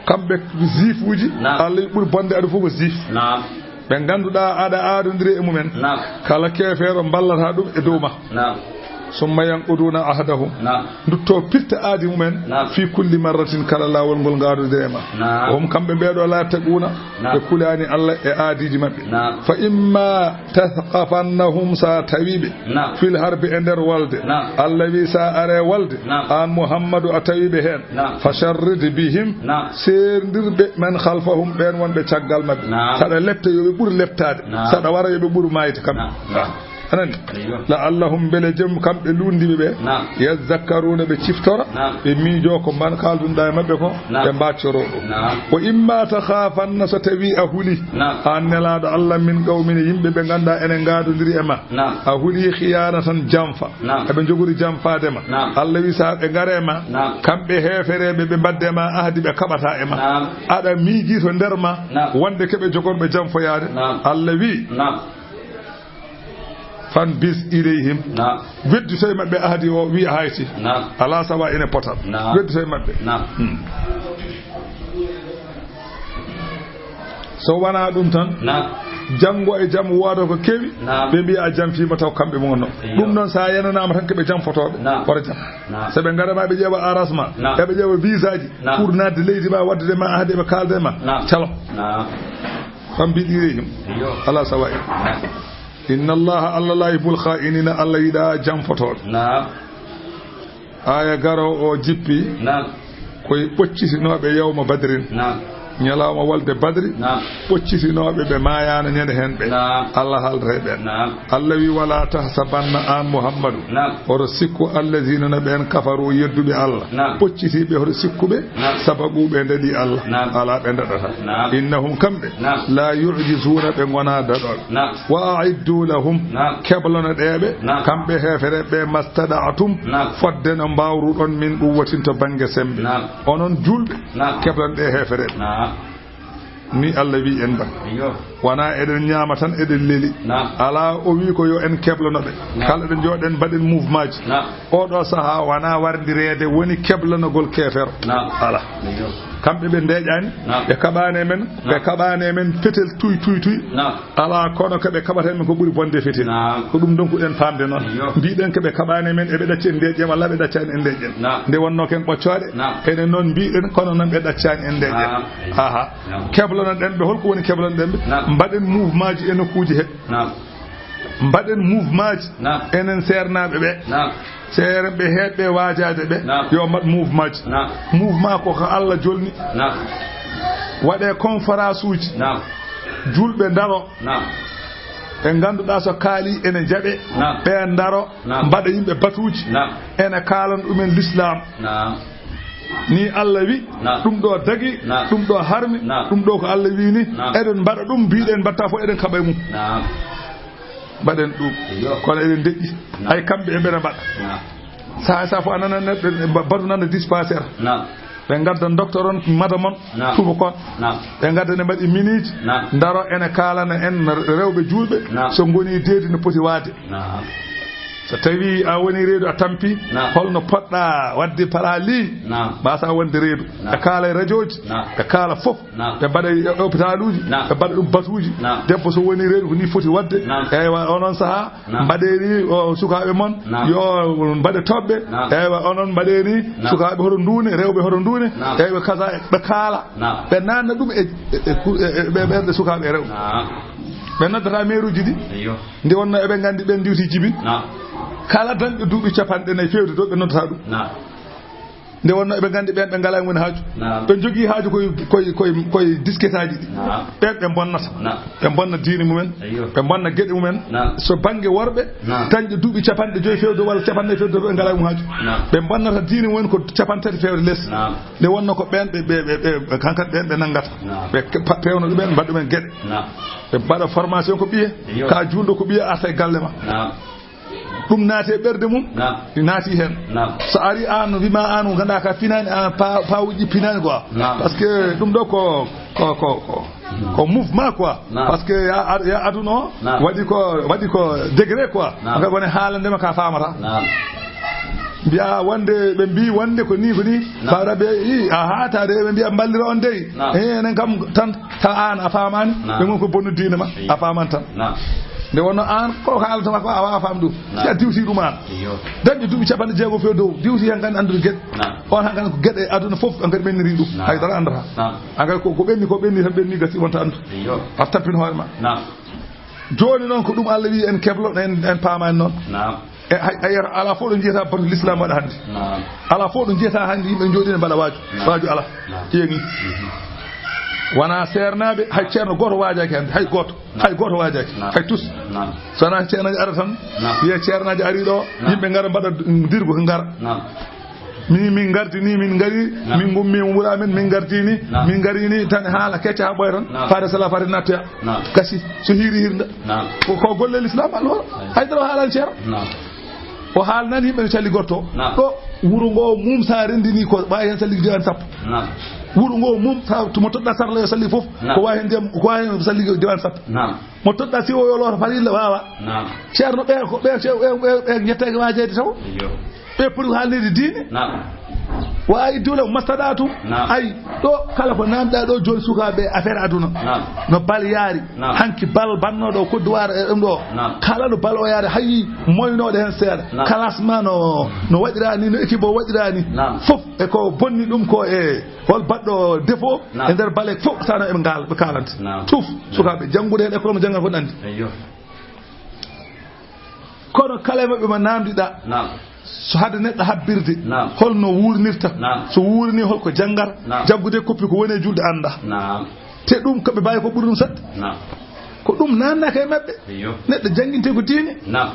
Kamɓe juifuuji, naam, Allah ɓuri bonde adu fof ko juif. Naam. Ɓe ngannduɗaa aɗa aadondiri e mumen. Naam. Kala keefeero mballata ɗum e dow ma. Naam. Summa yanquduna ahdahum. Naam. Ndutto pitta aadi mumen. Naam. Fi kulli marratin, kala laawol ngol ngaadondiri e ma. Naam. Hum kamɓe ɓeeɗo la yattaquna. Naam. Ɓe kulaani Allah e aadiiji maɓɓe. Naam. Fa imma tathqafannahum, sa tawiɓe. Naam. Fil harbi, e nder wolde. Naam. Allah wi sa are wolde. Naam. An Muhammadu a tawiɓe heen. Naam. Fasharrid bihim. Naam. Seerndir ɓe, man khalfahum, ɓeen wonɓe caggal maɓɓe. Naam. Saɗa lepta yo ɓe ɓur leptaade. Naam. Saɗa wara yo ɓe ɓur maayde kamɓe. Naam. Naam. Anani? Eyyo. La'allahum, mbele joom kamɓe luundiiɓe ɓe, naam, yadhakkaruna, ɓe ciftora, naam, ɓe miijo ko mban kaaldunɗa e maɓɓe ko, naam, ɓe mbaccoroo ɗum. Naam. Wa imma takhafanna, so tawi a huli, naam, an Nelaaɗo Allah, min qawmin, yimɓe ɓe ngannduɗaa ene ngaadondiri e ma. Naam. A huli khiyanatan, janfa. Naam. Eɓe njogori janfaade ma. Naam. Allah wi sa ɓe ngare ma, naam, kamɓe heefereɓe ɓe mbadde ma ahdi, ɓe kaɓata e ma. Naam. Aɗa miiji to nder ma, naam, wonde keɓe jogorɓe janfoyaade. Naam. Allah wi, naam. Fanbiz ilayhim. Naam. Wedditoy maɓɓe ahadi o, wi'a hayti. Naam. Ala sawa, ene potal. Naam. Wedditoy maɓɓe. Naam. Hmm. So wonaa ɗum tan, naam, janngo e jam wooda ko kewi, naam, ɓe mbiya a janfiima taw kamɓe mo wonno. Iyo. Ɗum noon, so a yenanaama tan ko ɓe janfotooɓe. Naam. Wota jan. Naam. So ɓe ngara ma, ɓe ƴeewa arrangement, naam, eɓe ƴeewa visa ji, naam, pour naatde leydi ma, waɗde ma ahadi, ɓe kaalde ma. Naam. Calo. Naam. Fanbiz ilayhim. Iyo. Ala sawa. Naam. Inna Allaha, Allah la yuhibbul kha'inina, Allah yiɗa janfotooɓe. Naam. Aya garo o jippi. Naam. Koye ɓoccitinooɓe yawma badrin. Naam. Ñalawma wolde badri. Naam. Ɓoccitinooɓe ɓe maayaano ñande heen ɓe. Naam. Allah haaldata e ɓeen. Naam. Allah wi, wala tahsabanna an Muhammadu. Naam. Hoto sikku allazina no ɓeen kafaru yedduɓe Allah. Naam. Ɓoccitiiɓe hoto sikkuɓe. Naam. Sabaqu ɓe daɗi Allah. Naam. Ala ɓe daɗata. Naam. Innahum kamɓe. Naam. La yu'jizuna ɓe ngona daɗoɓe. Naam. Wa a'iddu lahum. Naam. Keblono ɗeɓe. Naam. Kamɓe heefere ɓe mastada'tum. Naam. Fodde no mbawruɗon min quwwatin to bangge sembe. Naam. Onon julɓe. Naam. Keblon ɗe heefere. Naam. Ni Allah wi en ɗam. Iyo. Wona eɗen ñaama tan eɗen leli. Naam. Ala o wi ko yo en keblono ɓe. Naam. Kala ɗen yo ɗen mbaɗen mouvement ji. Naam. Oɗo saha wona warndireede woni keblanogol keefero. Naam. Ala. Iyo. Kamɓe ɓe ndeƴani, naam, ɓe kaɓani e men, ɓe, naam, kaɓani e men fetel tuy, tuy, tuy. Naam. Ala kono ko ɓe kaɓata men ko ɓuri bonde fetel. Naam. Ko ɗum donkuɗen famde noon. Iyo. Mbiɗen ko ɓe kaɓani e men, eɓe ɗacci en ndeƴƴen, walla ɓe ɗaccani en ndeƴƴen. Naam. Nde wonno ken ɓoccoɗe, naam, enen noon mbiɗen kono noon ɓe ɗaccani en ndeƴƴen. Naam. Aha. Naam. Keblonoɗen ɓe, holko woni keblonoɗen ɓe? Naam. Mbaɗen mouvement ji e nokkuji he. Naam. Mbaɗen mouvement ji. Naam. Enen seernaaɓe ɓe. Naam. Seerɓe heɓɓe waajaade ɓe. Naam. Yo mbaɗ mouvement ji. Naam. Mouvement ko ko Allah jolni. Naam. Waɗe conférence uji. Naam. Julɓe ndaro. Naam. Ɓe ngannduɗaa so kaali ene jaɓe. Naam. Ɓe ndaro. Naam. Mbaɗa yimɓe batuuji. Naam. Ene kaalana ɗumen l'islam. Naam. Ni Allah wi, naam, ɗum ɗo dagi, naam, ɗum ɗo harmi, naam, ɗum ɗo ko Allah wi ni, naam, eɗen mbaɗa ɗum, mbiɗen mbatta fof eɗen kaɓa e mum. Naam. Mbaɗen ɗum. Iyo. Kono eɗen deƴƴi. Naam. Hay kamɓe e mbeɗa mbaɗa. Naam. Saha saha fof a nana neɗɗo ba-, batu nana dispensaire. Naam. Ɓe ngadda docteur on, madame on, naam, tuba kon. Naam. Ɓe ngadda ne mbaɗi miniji. Naam. Ndaro ene kaalana en rewɓe julɓe. Naam. So ngoni deedi no poti waade. Naam. So tawi a woni reedu a tampi, naam, holno poɗɗa wadde pala li? Naam. Mbasa wonde reedu. Naam. Ɓe kaala e radioji, naam, ɓe kaala fof. Naam. Ɓe mbaɗa e hôpitaluji, naam, ɓe mbaɗa ɗum batuji. Naam. Debbo so woni reedu ko ni foti wadde. Naam. Eywa, onon saha, naam, mbaɗe ni, o, sukaɓe mon, naam, yo mbaɗe toɓɓe. Naam. Eywa, onon mbaɗe ni, naam, sukaɓe hoto ndune, rewɓe hoto ndune. Naam. Eywa, kaza ɓe kaala. Naam. Ɓe nanna ɗum e, e, e, e, e ɓe-, ɓerɗe sukaɓe e rewɓe. Naam. Ɓe noddata meeruji ɗi. Iyo. Nde wonno eɓe nganndi ɓen ndiwti jibin. Naam. Kala dañɗo duuɓi capanɗe nayi feewde ɗo, ɓe noddata ɗum. Naam. Nde wonno eɓe nganndi ɓeen ɓe ngalaa e mum haaju. Naam. Ɓe njogii haaju koye, koye, koye, koye disketaaji ɗi. Naam. Ɓeen ɓe mbonnata. Naam. Ɓe mbonna diine mumen. Ayyo. Ɓe mbonna geɗe mumen. Naam. So bannge worɓe, naam, dañɓe duuɓi capanɗe joyi fewde walla capanɗe fewde ɓe ngalaa e mum haaju. Naam. Ɓe mbonnata diine mumen ko capanɗe tati fewde les. Naam. Nde wonno ko ɓeen ɓe, ɓe, ɓe, ɓe, ɓe kankat ɓeen ɓe nanngata. Naam. Ɓe ke-, pa-, pewna ɗumen, mbaɗa ɗumen geɗe. Naam. Ɓe mbaɗa formation ko ɓiye, ayyo, ka juulɗo ko ɓiye arta e galle ma. Naam. Ɗum naati e ɓernde mum, naam, naati heen. Naam. So ari aan, wi ma aan, ko ngannduɗaa ka finaani, aan pa-, pawuji finaani quoi. Naam. Parce que ɗum ɗo ko, ko, ko, ko, ko mouvement quoi. Naam. Parce que ya, ya aduna o, naam, waɗi ko, waɗi ko degré quoi. Naam. Ngal woni haalande ma ka faamata. Naam. Mbiya wonde, ɓe mbi wonde ko ni, ko ni. Naam. Fara ɓe, i, aha, tawde ɓe mbiya mballira on dey. Naam. Eh, enen kam tan, taw aan a faamaani. Naam. Ɓe ngon ko bonnu diine ma, ayyo, a faaman tan. Naam. Nde wonno aan, ko haalata ma ko a waawa faam ɗum. Naam. Si a diwti ɗum aan. Ayyo. Dañde duuɓi capanɗe jeego few dow, diwti heen kan anndude geɗe. Naam. On han kan ko geɗe aduna fof, an kadi ɓenniri ɗum. Naam. Hay dara anndata. Naam. An kadi ko, ko ɓenni, ko ɓenni tan ɓenni gasi wonta anndu. Ayyo. A tampin hoore ma. Naam. Jooni noon ko ɗum Allah wi en keblo, en, en paamaani noon. Naam. E hay, hay alaa fof ɗo njiyata batu l'islam waɗa hannde. Naam. Alaa fof ɗo njiyata hannde yimɓe njooɗii ne mbaɗa waaju. Naam. Waaju alaa. Naam. Ƴeeŋi. Mhm. Wonaa seernaaɓe, hay ceerno gooto waajaaki hannde, hay gooto. Naam. Hay gooto waajaaki. Naam. Hay tus. Naam. So wonaa ceernaaji ara tan, naam, wiya ceernaaji arii ɗo, naam, yimɓe ngara mbaɗa dirgo ngara. Naam. Min, min ngardini, min ngari, naam, min ngummi wuro amen, min ngardini, naam, min ngarini tan haala kecca haa ɓooya tan. Naam. Faade sala faade nattoya. Naam. Gasi, so hiiri hirnda. Naam. Ko, ko golle l'islam Allah wala. Ay. Hay dara o haalani ceera. Naam. O haalnani yimɓe no calli gorto. Naam. Ɗo wuro ngo mum sa rendini ko waawi heen salli diwan sappo. Naam. Wuro ngo mum sa to mo toɗɗa sarla yo salli fof. Naam. Ko waawi heen ndiyam, ko waawi heen salli diwan sappo. Naam. Mo toɗɗa siwo yo loota farilla waawa. Naam. Ceerno ɓe ko ɓe, ɓe, ɓe, ɓe ñetteke waajeede taw. Iyo. Ɓe poti ko haalneede diine. Naam. Wa ay dole mastaɗa tum. Naam. Ay, ɗo kala ko namɗa ɗo jooni sukaaɓe affaire aduna. Naam. No bal yaari. Naam. Hanki bal bannooɗo ko duwaar e ɗum ɗo. Naam. Kala no bal o yaari hayi moynooɗo heen seeɗa. Naam. Classement no, no waɗiraani, no équipe o waɗiraani. Naam. Fof e ko bonni ɗum ko e hol baɗɗo défaut. Naam. E nder bal e fof sano eɓe ngaal, ɓe kaalante. Naam. Tuf, sukaaɓe janngude heen école mo janngata fof ɗanndi. Eyyo. Kono kala e maɓɓe mo naamndiɗaa. Naam. So hade neɗɗo habbirde. Naam. Holno wuurnirta. Naam. So wuurini holko janngata. Naam. Jaggude koppi ko woni e julde annda. Naam. Te ɗum ko ɓe mbaawi ko ɓuri ɗum saɗde. Naam. Ko ɗum naamnaaka e maɓɓe. Eyyo. Neɗɗo jannginte ko diine. Naam.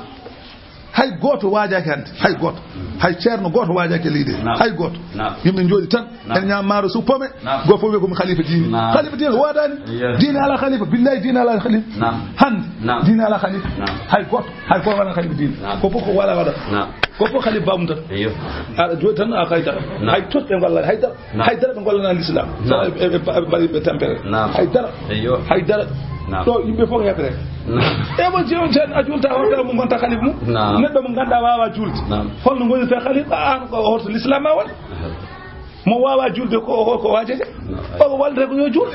Hay gooto waajaaki hannde. Hay gooto. Mm. Hay ceerno gooto waajaaki e leydi. Naam. Hay gooto. Naam. Yimɓe njooɗi tan. Naam. En ñaam maaro so pome. Naam. Gooto fof wiya ko mi khalifa diine. Naam. Khalifa diine waadaani. Iyo. Diine alaa khalifa. Billahi diine alaa khalifa. Naam. Hannde. Naam. Diine alaa khalifa. Naam. Hay gooto. Hay gooto wonaa khalifa diine. Naam. Ko fof ko wala waɗa. Naam. Ko fof khalifa bamum tan. Iyo. Aɗa jooɗi tan a kay dara. Naam. Hay tos ɓe ngolla hay dara. Naam. Hay dara ɓe ngollana l'islam. Naam. Ɓe, ɓe, ɓe mbaɗi ɓe tampere. Naam. Hay dara. Iyo. Hay dara. Naam. Ɗo yimɓe fof heɓre. Naam. E mo jeewo tan a julta hoto mo gonta khalifa mum. Naam. Neɗɗo mo ngannduɗaa waawa julde. Naam. Holno ngonirta khalifa an ko hoto l'islam ma won? Mo waawa julde ko, ko, ko waajete. Naam. O ko wallete ko yo juul.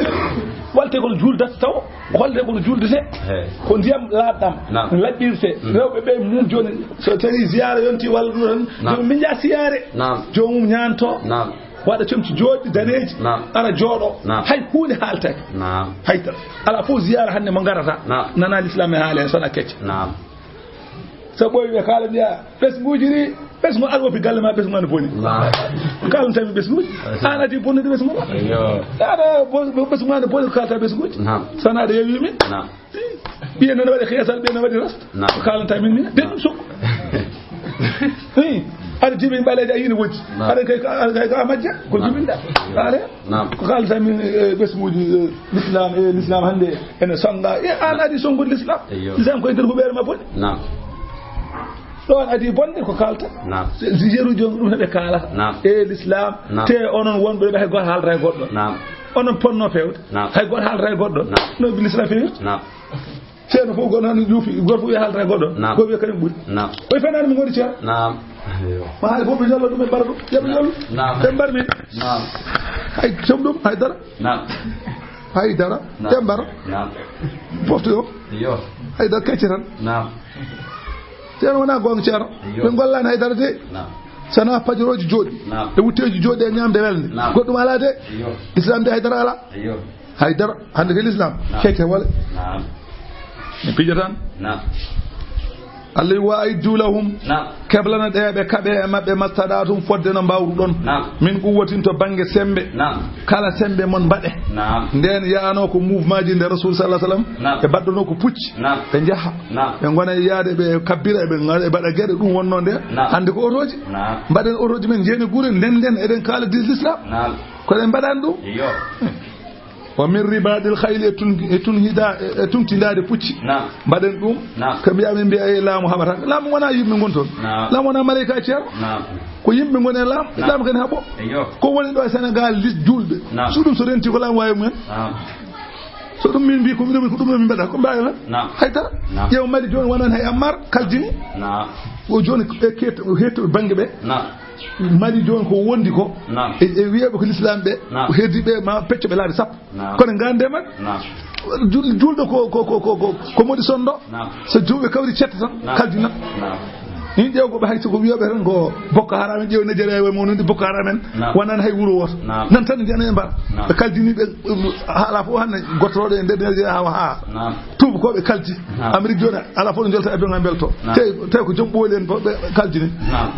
Wallete ko juuldata taw. Wallete ko juuldete. He. Ko ndiyam laaɓɗam. Naam. Laɓɓirte. Mm. Rewɓe ɓe mum jooni so tawi ziyaara yonti walla ɗum tan. Naam. Jooni min njaa siyaare. Naam. Joomum ñaanto. Naam. Waɗa comci jooɗɗi daneeji. Naam. Ara jooɗo. Naam. Hay huunde haaltaaki. Naam. Hay tan. Alaa fof ziyaara hannde mo ngarata. Naam. Nana l'islam e haala en sona kecce. Naam. So ɓooyi ɓe kaala mbiya, ɓesnguuji ɗi, ɓesngu ar woppi galle ma, ɓesngu ma ne boni. Naam. Kaalantami ɓesnguuji. An adi bonnude ɓesngu ma. Iyo. Aɗa bo-, bo-, ɓesngu ma ne boni, ko kaalta ɓesnguuji. Naam. Sana aɗa yewi min. Naam. Ɓiye nana waɗi xeesal, ɓiye nana waɗi ras. Naam. Ko kaalanta min min, ɓen ɗum sokko. Hi, aɗa jibi ɓaleeje a yini wojji. Naam. Aɗa kay, aɗa kay ko a majja, ko jibinɗa. Naam. Faale? Naam. Ko kaalata min, eh, ɓesnguuji, eh, l'islam, eh, l'islam hannde ene sonnga. Eh, an adi sonngude l'islam. Eyyo. L'islam koye nder ko ɓeere ma boni. Naam. Ɗon adi bonde ko kaalta. Naam. Si, si yeru joom ɗum heɓe kaalata. Naam. Eh, l'islam. Naam. Te onon wonɓe ɗo hay gooto haalata e goɗɗo. Naam. Onon ponno fewde. Naam. Hay gooto haalata e goɗɗo. Naam. No l'islam fewirta. Naam. Ceerno fof gono hano juufi, goto fof wiya haalata e goɗɗo. Naam. Ko wiya kañum ɓuri. Naam. Koye fenaani mo ngoni ceerno. Naam. Eyyo. Ma haali fof ɓe ñallo ɗum e mbargo. Yoɓe ñallo. Naam. Ɓe mbar min. Naam. Hay com ɗum, hay dara. Naam. Hay dara. Naam. Ɓe mbar. Naam. Pofte o. Iyo. Hay dara kecce tan. Naam. Ceerno wonaa goonga ceerno. Iyo. Ɓe ngollaani hay dara de. Naam. Sana pajorooji jooɗi. Naam. E wutteeji jooɗi e ñaamde welde. Naam. Goɗɗum alaa de. Iyo. Islam de hay dara alaa. Iyo. Hay dara. Hannde ke l'islam. Naam. Kecce wala. Naam. Mi pija tan. Naam. Allah wi: "Wa aiddu lahum." Naam. Keblano ɗe, ɓe kaɓe e maɓɓe, "mastada'tum", fodde no mbawruɗon. Naam. "Min quwwatin", to bannge semmbe. Naam. Kala semmbe mon mbaɗe. Naam. Ndeen yaano ko mouvement ji nde Rasul sallallahu alaihi wasallam. Naam. Ɓe mbaɗɗono ko pucci. Naam. Ɓe njaha. Naam. Ɓe ngona e yaade, ɓe kabbira, ɓe ngona, ɓe mbaɗa geɗe, ɗum wonno nde. Naam. Hannde ko otoji. Naam. Mbaɗen otoji men, njeeni gure, nden, nden, eɗen kaala dis l'islam. Naam. Ko en mbaɗani ɗum. Iyo. "Wa min ribadil khayli", e tun-, e tunhida-, e tuntindaade pucci. Naam. Mbaɗen ɗum. Naam. Ko mbiya min mbiya, e laamu haɓata. Laamu wona yimɓe ngon toon. Naam. Laamu wona maleyka ceer. Naam. Ko yimɓe ngon e laamu. Naam. Laamu kadi haɓo. Iyo. Ko woni ɗo e Senegal, lis julɓe. Naam. So ɗum so renti ko laamu wawi mumen. Naam. So ɗum min mbi ko ɗum, ko ɗum min mbaɗa, ko mbawi hen. Naam. Hay dara. Naam. Ƴeew Mali jooni wonan hay Ammar kaljini. Naam. O jooni ɓe keet-, o hetto bannge ɓe. Naam. Mali jooni ko wondi ko. Naam. E, e wiyeɓe ko l'islam ɓe. Naam. Ko heddi ɓe ma pecco ɓe laabi sappo. Naam. Kono ngande man. Naam. Jul-, julɗo ko, ko, ko, ko, ko, ko modi sonndo. Naam. So julɓe kawri cetta tan, naam, kaljina. Naam. Min ƴeew ko ɓe hay so ko wiyeɓe tan ko Boko Haram en, ƴeew Nigeria e mo noon Boko Haram en. Naam. Wonan hay wuro woto. Naam. Nan tan ndi enen mbar. Naam. Ɓe kaljini ɓe, um, haala fof hannde gottoroɗo e nder Nigeria hawa ha. Naam. Tuuba ko ɓe kalji. Naam. Amérique jooni ala fof ɗo jolta avion ngam belto. Naam. Te, te ko joom ɓooli en fof ɓe kaljini. Naam.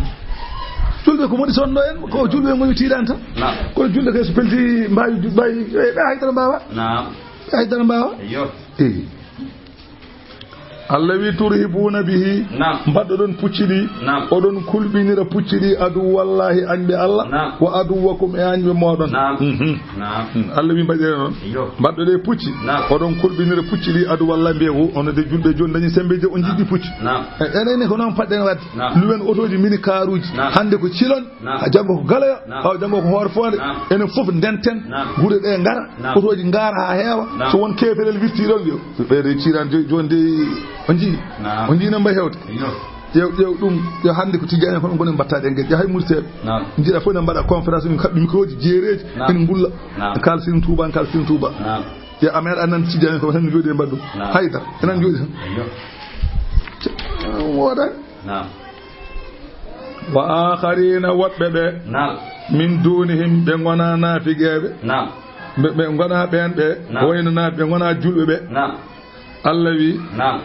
Julɓe ko modi sonndo en, ko julɓe ngoni tiiɗani tan. Naam. Kono julɓe kay so pelti mbawi, mbawi, ɓe haydara mbawa. Naam. Ɓe haydara mbawa. Iyo. Eyi. Allah wi: "Turhibuna bihi." Naam. Mbaɗɗoɗon pucci ɗi. Naam. Oɗon kulɓinira pucci ɗi, aduwallahi, añɓe Allah. Naam. Wa aduwakum, e añɓe moɗon. Naam. Mhm. Naam. Hmm. Allah wi mbaɗire noon. Iyo. Mbaɗɗoɗe pucci. Naam. Oɗon kulɓinira pucci ɗi, aduwallahi, mbiye ko, ono de julɓe jooni dañi sembe je on jiɗɗi pucci. Naam. E, enen ne ko noon paɗɗen wadde. Naam. Luwen otoji mini karuji. Naam. Hannde ko cilon. Naam. Ha janngo ko galoya, naam, ɓaawo janngo ko hoore foonde. Naam. Enen fof ndenten, naam, gure ɗe ngara, naam, otoji ngara ha heewa. Naam. So won keeferel wirti ɗon, yo ɓeyde ciran jo-, joni de on jii. Naam. On jii no mbayi hewde. Iyo. Ƴeew, ƴeew ɗum, yo hannde ko tijani en kono gonen mbatta ɗen geɗe. Yahay Muriteɓe. Naam. Jiiɗa fof ne mbaɗa conférence, min kaɓɓi micro ji jeereji, naam, min ngulla. Naam. En kaal Sëriñ Tuuba, en kaal Sëriñ Tuuba. Naam. Yo a meeɗa nan tijani ko tan jooɗi e mbaɗɗum. Naam. Haydara, enen jooɗi tan. Iyo. Wooda. Naam. Wa akharina, woɓɓe ɓe. Naam. Min dunihim, ɓe ngona naafigeeɓe. Naam. Ɓe, ɓe ngona ɓeen ɓe. Naam. Wayno naafi-, ɓe ngona julɓe ɓe. Naam. Allah wi. Naam.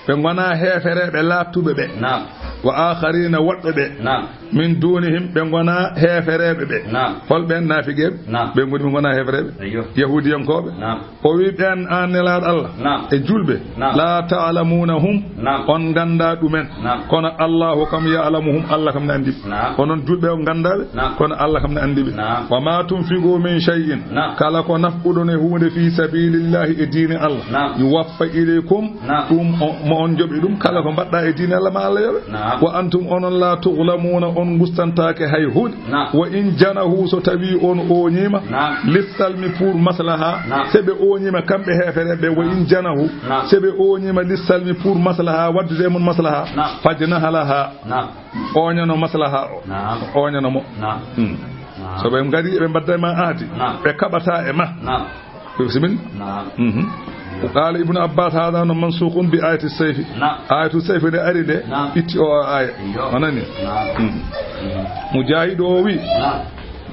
Ɓe ngona heefereeɓe laaɓtuɓe ɓe. Naam. Wa akharina, woɓɓe ɓe. Naam. Min dunihim, ɓe ngona heefereeɓe ɓe. Naam. Hol ɓeen naafigeeɓe? Naam. Ɓe ngoni ɓe ngona heefereeɓe. Ayyo. Yahuudiyankooɓe. Naam. O wi ɓeen, aan Nelaaɗo Allah, naam, e julɓe, naam, la ta'lamunahum, naam, on nganndaa ɗumen. Naam. Kono Allahu kam ya'lamuhum, Allah kam ne anndi ɓe. Naam. Onon julɓe on nganndaa ɓe, naam, kono Allah kam ne anndi ɓe. Naam. Wa ma tunfiqu min shay'in, naam, kala ko nafquɗon e huunde fi sabilillahi e diine Allah, naam, yuwaffa ilaykum, naam, ɗum o, mo on joɓi ɗum, kala ko mbaɗɗa e diine Allah ma Allah yoɓe. Naam. Wa antum onon la tuzlamuna, on ngustantaake hay huunde. Naam. Wa in janahu, so tawi on ooñiima, naam, lissalmi pour maslaha, naam, se ɓe ooñiima kamɓe heefereɓe, wa in janahu, naam, se ɓe ooñiima lissalmi pour maslaha, waddude e mon maslaha, naam, fajnah laha, naam, ooñano maslaha o. Naam. Ooñano mo. Naam. Hmm. Naam. So ɓe ngari, ɓe mbadda e ma aadi, naam, ɓe kaɓata e ma. Naam. Ɓe simin? Naam. Mhm. Qala Ibnu Abbas, hada no mansukhun bi ayati sayfi. Naam. Ayatu sayfi nde ari nde, naam, itti o aya. Iyo. A nani? Naam. Mhm. Mhm. Mujahid o wi. Naam.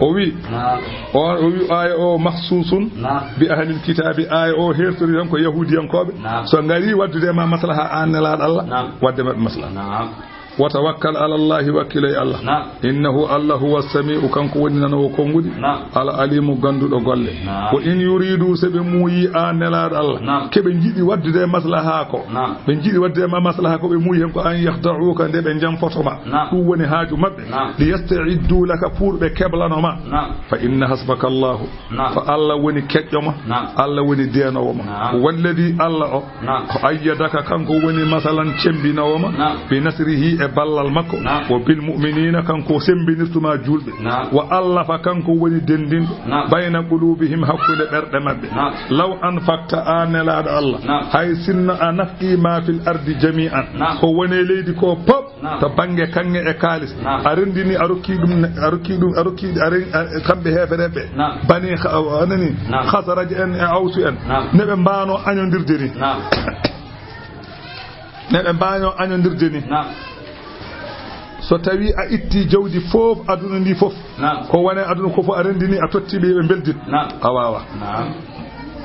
O wi. Naam. O, o wi aya o makhsusun, naam, bi ahlil kitabi. Aya o hertori tan ko yahudiyankoɓe. Naam. So ngari waddude ma maslaha an Nelaaɗo Allah, naam, wadde maɓɓe maslaha. Naam. Wa tawakkal ala Allahi, wakkilo e Allah. Naam. Innahu, Allah, huwa sami'u, kanko woni nanoowo konguɗi. Naam. Al alimu, ganduɗo golle. Naam. Wa in yuridu, se ɓe muuyi an Nelaaɗo Allah, naam, ke ɓe jiɗi waddude e maslaha ko, naam, ɓe jiɗi waddude e ma maslaha ko, ɓe muuyi hen ko, an yakhda'uka, nde ɓe jamfoto ma. Naam. Ɗum woni haaju maɓɓe. Naam. Li yasta'iddu laka, pour ɓe keblano ma. Naam. Fa inna hasbaka Allahu. Naam. Ko Allah woni keƴƴo ma. Naam. Allah woni deenoowo ma. Naam. Walladi, Allah o, naam, ko ayyadaka, kanko woni masalan cembinoowo ma. Naam. Bi nasrihi, e ballal makko. Naam. Wa bil mu'minina, kanko sembinirtuma julɓe. Naam. Wa allafa, kanko woni dendinɗo. Naam. Bayna qulubihim, hakkunde ɓerɗe maɓɓe. Naam. Law anfaqta, an Nelaaɗo Allah, naam, hay sinno a nafqi ma fil ardi jami'an, naam, ko woni e leydi ko pop, naam, to bannge kaŋŋe e kaalis. Naam. A renndini, a rokki ɗum, a rokki ɗum, a rokki, a ren-, a, kamɓe heefereɓe. Naam. Bani Kha-, a nani? Naam. Khazraj en e Awsu en. Naam. Ne ɓe mbaano añondirde ni. Naam. Ne ɓe mbaano añondirde ni. Naam. So tawi a itti jawdi fof, aduna ndi fof. Naam. Ko woni aduna ko fof a renndini, a totti ɓe, ɓe mbeldit. Naam. A wawa. Naam.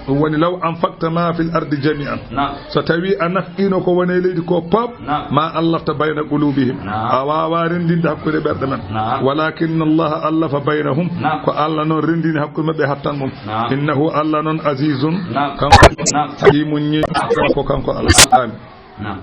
Ɗum woni, "Law anfaqta ma fil ardi jami'an." Naam. So tawii a nafqiino ko woni e leydi ko pop, naam, ma allafta bayna qulubihim. Naam. A waawaa renndinde hakkunde ɓerɗe men. Naam. Walakinna Allaha allafa baynahum. Naam. Ko Allah noon renndini hakkunde maɓɓe hattan mum. Naam. Innahu Allah noon azizun. Naam. Kanko. Naam. Hakimun ñeeñiiɗo ko kanko Allah. Amin. Naam.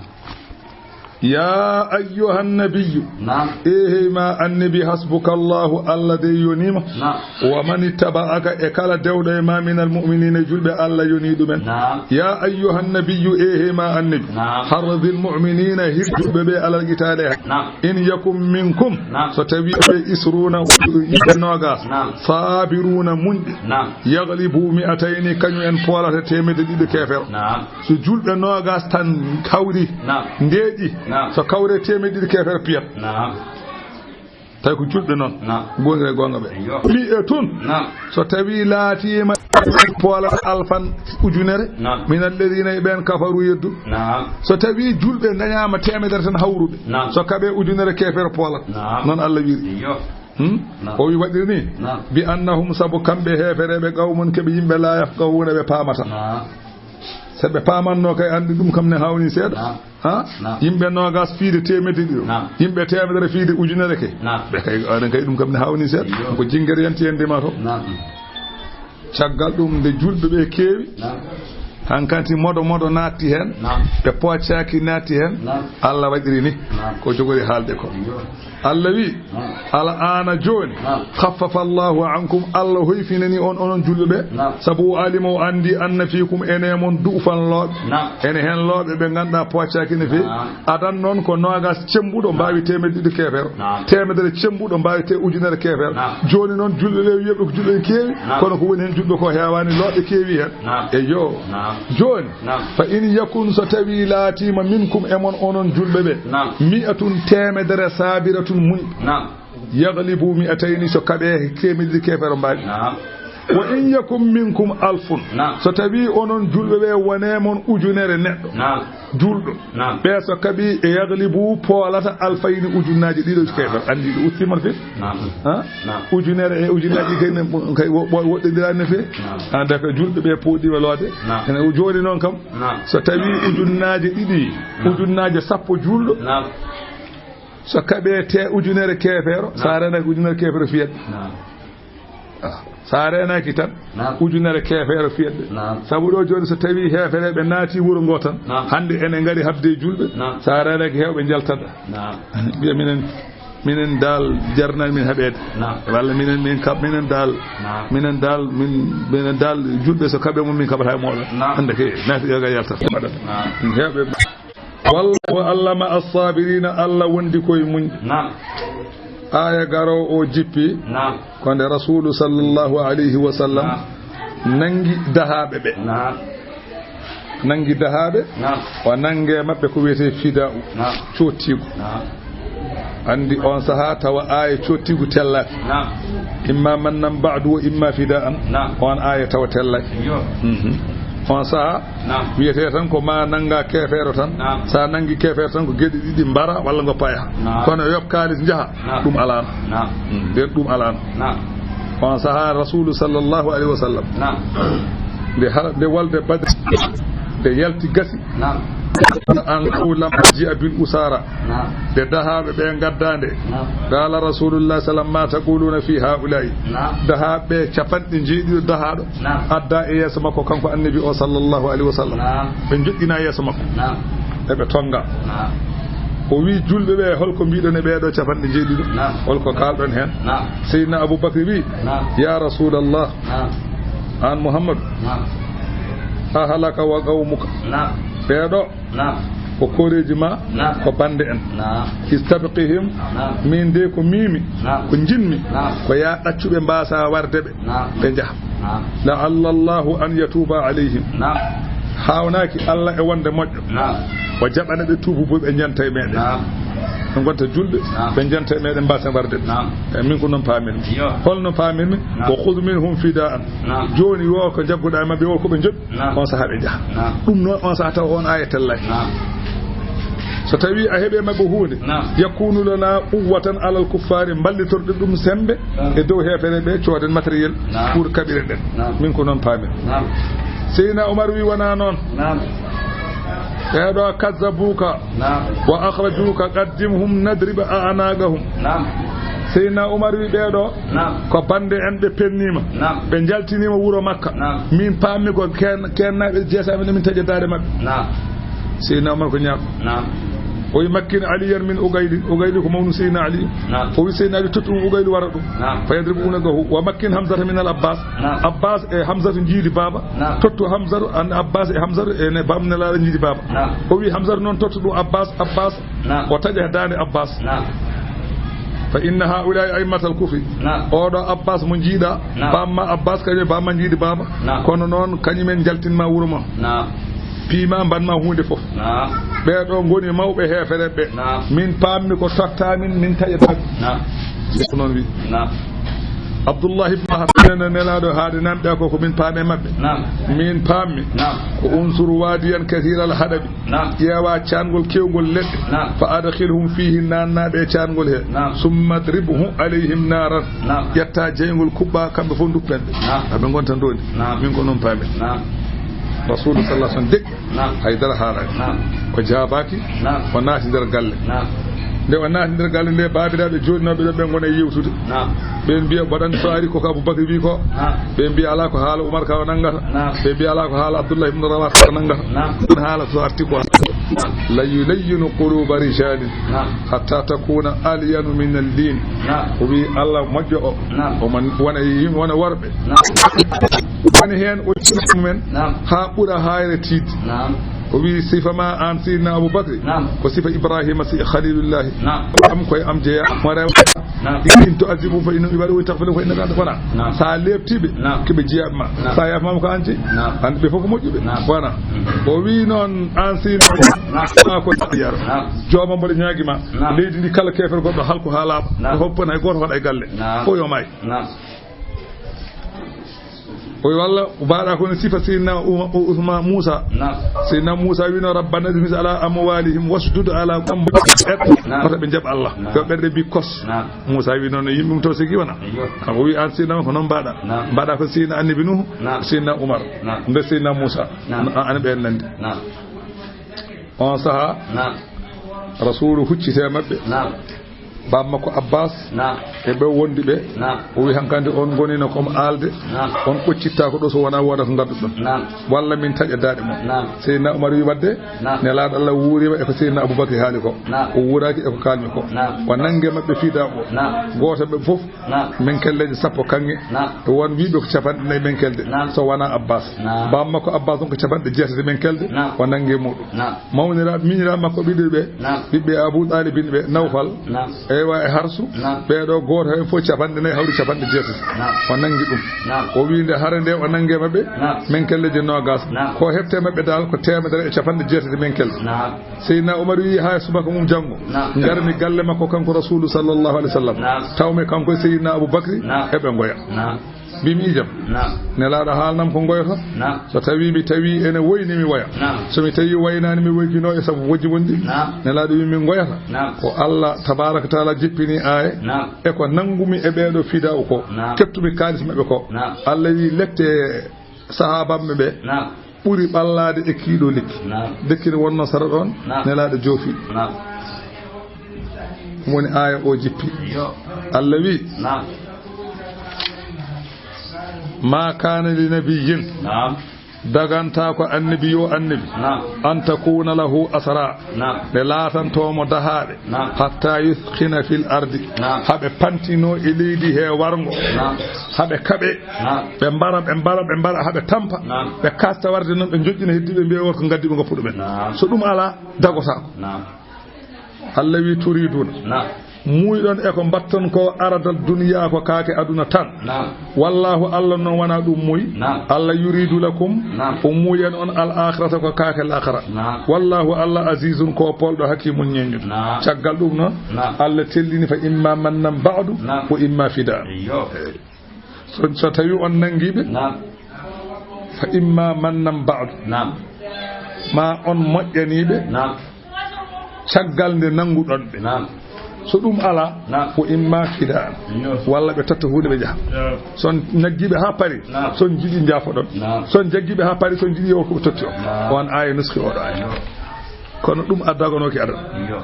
Ya ayyuhan nabiyyu. Naam. E hey ma annabi, hasbuka Allahu, Allah dey yonii ma. Naam. Wa man ittaba'aka, e kala dewɗo e ma, minal mu'minina, julɓe Allah yonii ɗumen. Naam. Ya ayyuhan nabiyyu, e hey ma annabi. Naam. Harridil mu'minina, hir julɓe ɓe alal qitaali. Naam. In yakum minkum, naam, so tawii ɓe isruuna, yimɓe noogas, naam, sabiruna, muñɓe, naam, yaglibu mi'atayni, kañum en poolata teemedde ɗiɗi keefeero. Naam. So julɓe noogas tan kawri, naam, ndeeƴi, naam, so kawre teemedde ɗiɗi keefeero piyat. Naam. Tawi ko julɓe noon. Naam. Goonga e goonga ɓe. Eyyo. Mi'atun. Naam. So tawii laatiima poola alfan, ujunere, naam, min alladina, e ɓeen, kafaru, yeddu. Naam. So tawii julɓe ndañaama teemedere tan hawruɓe. Naam. So kaɓe ujunere keefeero poolat. Naam. Noon Allah wiiri. Eyyo. Hmm? Naam. O wi waɗiri ni. Naam. Bi annahum, sabu kamɓe heefereɓe, qawmun, keɓe yimɓe, la yafqahuna, ɓe paamata. Naam. So ɓe paamanno kay, anndi ɗum kam ne hawni seeɗa. Naam. Ha? Naam. Yimɓe noogas fiide teemedde ɗiɗo. Naam. Yimɓe teemedere fiide ujunere ke. Naam. Ɓe kay, aɗen kay ɗum kam ne hawni seeɗa. Iyo. Ko jingere yanti en ndima to. Naam. Caggal ɗum nde julɓe ɓe keewi. Naam. Hankanti modo modo naatti heen. Naam. Ɓe poocaaki naatti heen. Naam. Allah waɗiri ni. Naam. Ko jogori haalde ko. Iyo. Allah wi, naam, "Al aana jooni, naam, khaffafa Allahu ankum, Allah hoyfinani on, onon julɓe ɓe, naam, sabu o alima, o anndi, anna fiikum, ene mon du'fan looɓe, naam, ene heen looɓe ɓe ngannduɗaa poocaaki no feewi, naam, adan noon ko noogas cemmbuɗo mbaawi teemedde ɗiɗi keefeero, naam, teemedere cemmbuɗo mbaawi te ujunere keefeero." Naam. Jooni noon julɓe ɓe wiyeɓe ko julɓe keewi, naam, kono ko woni heen julɓe ko heewaani, looɓe keewi heen. Naam. Eyyo. Naam. Jooni, naam, fa in yakun, so tawii laatiima, minkum, e mon onon julɓe ɓe, naam, mi'atun, teemedere, sabiratun, muñ. Naam. Yaglibu mi'atayni, so kaɓe teemedde ɗiɗi keefeero mbaawi. Naam. Wa in yakun minkum alfun. Naam. So tawii onon julɓe ɓe wonee mon ujunere neɗɗo. Naam. Julɗo. Naam. Ɓe so kaɓi e yaglibu poolata alfayni, ujunnaaji ɗiɗo keefeero. Anndi ɗo utti man feewi. Naam. Ha? Naam. Ujunere e ujunnaaji kay ne, kay wo-, wo-, woɗɗondiraani no feewi. Naam. Anda ko julɓe ɓe pooɗiima loode. Naam. Ene jooni noon kam. Naam. So tawii ujunnaaji ɗiɗi, naam, ujunnaaje sappo julɗo. Naam. So kaɓe te ujunere keefeero, naam, so a reenaaki ujunere keefeero fiyat. Naam. Ah, so a reenaaki tan, naam, ujunere keefeero fiyat de. Naam. Sabu ɗo jooni so tawii heefereɓe naati wuro ngo tan, naam, hannde ene ngari habde e julɓe, naam, so a reenaaki heewɓe njaltata. Naam. Mbiya minen, minen daal jarnaani min haɓeede. Naam. Walla minen, min kaɓ-, minen daal, naam, minen daal, min, minen daal julɓe so kaɓe mum min kaɓata e mooɗon. Naam. Hannde kay naati ga yaltata. Naam. Heewɓe. Wallahu, Allah, ma as-sabirina, Allah wondi koye muñ. Naam. Aaya garoowo o jippi, naam, ko nde Rasulu sallallahu alayhi wa sallam, naam, nangi dahaaɓe ɓe. Naam. Nangi dahaaɓe, naam, o nange maɓɓe ko wiyetee fida'u, naam, coottiigu. Naam. Anndi on sahaa tawa aaya coottiigu tellaaki. Naam. Imma mannan ba'du wa imma fida'an. Naam. On aaya tawa tellaaki. Iyo. Mhm. On sahaa, naam, wiyetee tan ko ma nannga keefeero tan. Naam. So a nanngi keefeero tan ko geɗe ɗiɗi mbara walla ngo paya. Naam. Kono yoɓ kaalis njaha, naam, ɗum alaano. Naam. Mm, nden ɗum alaano. Naam. On sahaa Rasulu sallallahu alayhi wa sallam. Naam. Nde hara, nde walde Badri, nde yalti gasi. Naam. An lamma ji'a bil usara. Naam. Nde dahaaɓe ɓe ngaddaa nde. Naam. Qala Rasulullah sallam, "Ma taquluna fi haula'i?" Naam. Dahaaɓe ɓe capanɗe jeeɗiɗo dahaaɗo. Naam. Adda e yeeso makko kanko annabi o sallallahu alayhi wa sallam. Naam. Ɓe joɗɗina yeeso makko. Naam. Eɓe tonga. Naam. O wi julɓe ɓe, "Holko mbiɗon e ɓeeɗo capanɗe jeeɗiɗo? Naam. Holko kalɗon heen?" Naam. Seydina Abubakar wi, naam, "Ya Rasulallah, naam, an Muhammadu, naam, ahlaka wa qawmuka." Naam. Ɓeeɗo, naam, ko koreeji ma, naam, ko bande en. Naam. Istabqihim, naam, min de ko mimi, naam, ko jinmi, naam, ko ya ɗaccuɓe mbasa warde ɓe, naam, ɓe njaha. Naam. La'alla Allahu an yatuba alayhim. Naam. Hawnaaki Allah e wonde moƴƴo. Naam. O jaɓana ɓe tuubu, bo ɓe njanta e meɗen. Naam. Ɓe ngonta julɓe, naam, ɓe njanta e meɗen, mbasa warde ɓe. Naam. E min ko noon paamirmi. Iyo. Holno paamirmi? Naam. Wa khudh minhum fida'an. Naam. Jooni wo ko jagguɗa e maɓɓe, wo ko ɓe joɓi. Naam. On sahaa ɓe njaha. Naam. Ɗum noon, on sahaa taw on aaya tellaaki. Naam. So tawii a heɓe maɓɓe huunde, naam, yakunu lana quwwatan alal kuffari, mballitorɗen ɗum sembe, naam, e dow heefere ɓe, cooden matériel, naam, pour kaɓiren ɗen. Naam. Min ko noon paamirmi. Naam. Seydina Umar wi wonaa noon. Naam. Ɓee ɗoo kazzabuuka. Naam. Wa akhrajuuka qaddimhum nadrib a'naaqahum. Naam. Seydina Umar wi ɓee ɗoo. Naam. Ko bannde en ɓe penniima. Naam. Ɓe njaltiniima wuro Makka. Naam. Min paammi ko keen-, keennaaɓe jeesa min, min taƴa daande maɓɓe. Naam. Seydina Umar ko ñaako. Naam. O wi makkin Aliyan min Uqayli. Uqayli ko mawnu Seydina Ali. Naam. O wi Seydina Ali tottu ɗum Uqayli wara ɗum. Naam. Fa yadrib unaqahu. Wa makkin Hamzata min al Abbas. Naam. Abbas e Hamzata njiidi baaba. Naam. Tottu Hamzata, an Abbas e Hamzata e ne bam ne laala njiidi baaba. Naam. O wi Hamzata noon tottu ɗum Abbas, Abbas. Naam. O taƴa daande Abbas. Naam. Fa inna haula'i a'immatal kufri. Naam. Oɗo Abbas mo njiiɗa. Naam. Bamma Abbas kañum e bamma njiidi baaba. Naam. Kono noon kañumen njaltinma wuro ma. Naam. Piima mbanma huunde fof. Naam. Ɓee ɗoo ngoni mawɓe heefereɓe. Naam. Min paammi ko totta min, min taƴata. Naam. Ko noon wi. Naam. Abdullah ibn Wahab, enen Nelaaɗo haade nan ɓe ko, ko min paami e maɓɓe. Naam. Min paammi. Naam. Ko unsur wadiyan kathiral hadabi. Naam. Ƴeewa caangol keewngol leɗɗe. Naam. Fa adkhilhum fihi, naanna ɓe caangol he. Naam. Summa adribhu alayhim naran. Naam. Ƴetta jeyngol kuɓɓa kamɓe fof duppen ɓe. Naam. Aɓe ngonta ndondi. Naam. Min ko noon paami. Naam. Rasulu sallallahu alaihi wasallam deƴƴi. Naam. Haydara haalaani. Naam. O jaabaaki. Naam. O naati nder galle. Naam. Nde o naati nder galle nde, baabiraaɓe jooɗinooɓe ɗo ɓe ngona yewtude. Naam. Ɓe mbiya, mbaɗan so ari ko ko Abubakar wi ko. Naam. Ɓe mbiya alaa ko haala Umar ka o nanngata. Naam. Ɓe mbiya alaa ko haala Abdullah ibn Rawaha ka nanngata. Naam. Ɗum haala so arti ko. Naam. La yulayyinu quluba rijalin. Naam. Hatta takuna alyanu min al-lin. Naam. O wi Allah moƴƴo o. Naam. O man wona yim-, wona worɓe. Naam. Woni heen o mumen. Naam. Haa ɓura haayre tiiɗde. Naam. O wi sifa ma aan Seydina Abubakri. Naam. Ko sifa Ibrahima si Khalilullahi. Naam. Am koye am jeya. Mo rewa. Naam. In tu'azzibu fa innahum ibadu wa in taghfir lahum fa innaka anta wona. Naam. Sa leptiɓe. Naam. Keɓe jiyaɓe ma. Naam. Sa yaafama ko an jeyi. Naam. An ɓe fof ko moƴƴuɓe. Naam. Wona. Mm. O wi noon aan Seydina. Naam. Ko yaro. Naam. Jooma mboɗo ñaagi ma. Naam. Leydi ndi kala keefere goɗɗo halko haa laaɓa. Naam. Ko hoppan hay gooto waɗa e galle. Naam. Fof yo maay. Naam. O wi walla mbaɗa ko no sifa Seydina Uma-, Usma Musa. Naam. Seydina Musa wino, "Rabbana tmis ala amwalihim wasdud ala qulubihim." Naam. Wata ɓe njaɓ Allah. Naam. Yo ɓerɗe mbi kos. Naam. Musa wi noon, yimɓe mum to sigi wona. Eyyo. Kam o wi an Seydina ko noon mbaɗa. Naam. Mbaɗa ko Seydina Annabi Nuhu, naam, Seydina Umar, naam, nde Seydina Musa. Naam. An ɓen nandi. Naam. On saha, naam, Rasulu huccite maɓɓe. Naam. Bammakko Abbas, naam, e ɓe wondi ɓe. Naam. O wi, "Hankandi on ngonino kom aalde, naam, on ɓoccitta ko ɗo so wona wooda ko ngadduɗon. Naam. Walla min taƴa daaɗe mon." Naam. Seydina Umar wi, "Wadde, naam, Nelaaɗo Allah wuurima e ko Seydina Abubakar haali ko. Naam. O wuuraki e ko kalmi ko." Naam. O nange maɓɓe fida o. Naam. Gooto ɓe fof, naam, menkelleje sappo kanŋe. Naam. E won wiɓe ko capanɗe nayi menkelde. Naam. So wona Abbas. Naam. Bammakko Abbas on ko capanɗe jeetati menkelde. Naam. O nange muɗum. Naam. Mawnira, miñira makko ɓiɗɗo ɓe, naam, ɓiɓɓe Abu Talibin ɓe, Nawfal, naam, eywa, e Harsu, naam, ɓeeɗo gooto heen fof capanɗe nayi hawri capanɗe jeetati. Naam. O nanngi ɗum. Naam. O wii nde hare nde o nannge maɓɓe, naam, menkelleje noogas. Naam. Ko heɓte maɓɓe dal ko teemedere e capanɗe jeetati menkelle. Naam. Seydina Umar wii haa subaka mum janngo, naam, ngarmi galle makko kanko Rasulu sallallahu alaihi wasallam. Naam. Tawmi kanko e Seydina Abu Bakri, naam, eɓe ngoya. Naam. Mbimi, "Ijam." Naam. Nelaaɗo haalnam ko ngoyata. Naam. So tawi mi tawi ene woyni mi woya. Naam. So mi tawi waynaani mi woykino e sabu wojji wonɗi. Naam. Nelaaɗo wi min ngoyata. Naam. Ko Allah tabaraka taala jippini aaye. Naam. E ko nanngumi e ɓeeɗo fidaaw ko. Naam. Keɓtumi kaalis maɓɓe ko. Naam. Allah wi lette sahaabamɓe ɓe. Naam. Ɓuri ɓallaade e kiiɗo lekki. Naam. Lekki ne wonno sara ɗon. Naam. Nelaaɗo joofi. Naam. Ɗum woni aaya o jippi. Yo. Allah wi. Naam. Ma kana li nabiyyin. Naam. Daganta ko annabi yo annabi. Naam. An takuna lahu asra. Naam. Ɓe laatanto mo dahaaɓe. Naam. Hatta yuthkhina fil ardi. Naam. Haɓe pantino e leydi he warngo. Naam. Haɓe kaɓe. Naam. Ɓe mbara, ɓe mbara, ɓe mbara, haɓe tampa. Naam. Ɓe kasta warde noon, ɓe joƴƴina heddiɓe, mbiya won ko ngaddi ɓe ngoppu ɗumen. Naam. So ɗum ala, dagotaako. Naam. Allah wi turiduna. Naam. Muuyɗon e ko mbatton ko aradal duniya ko kaake aduna tan. Naam. Wallahu Allah noon wona ɗum muuy. Naam. Allah yuridu lakum. Naam. O muuyen on al akhirata ko kaake lakara. Naam. Wallahu Allah azizun ko polɗo hakimun ñeññuɗo. Naam. Caggal ɗum noon. Naam. Allah tellini fa imma mannan ba'du. Naam. Wa imma fida. Eyyo. So, so tawi on nangiɓe. Naam. Fa imma mannan ba'du. Naam. Ma on moƴƴaniɓe. Naam. Caggal nde nanguɗon ɓe. Naam. So ɗum alaa, naam, ko imma fidaan. Yo. Walla ɓe totta huunde ɓe njaha. Yo. So on naggi ɓe haa Paris, naam, so on njiɗi njaafoɗon. Naam. So on jaggi ɓe haa Paris, so on njiɗi yo ko ɓe totti on. Naam. On aaya nuski oɗo aaya. Yo. Kono ɗum addagonooki adana. Yo.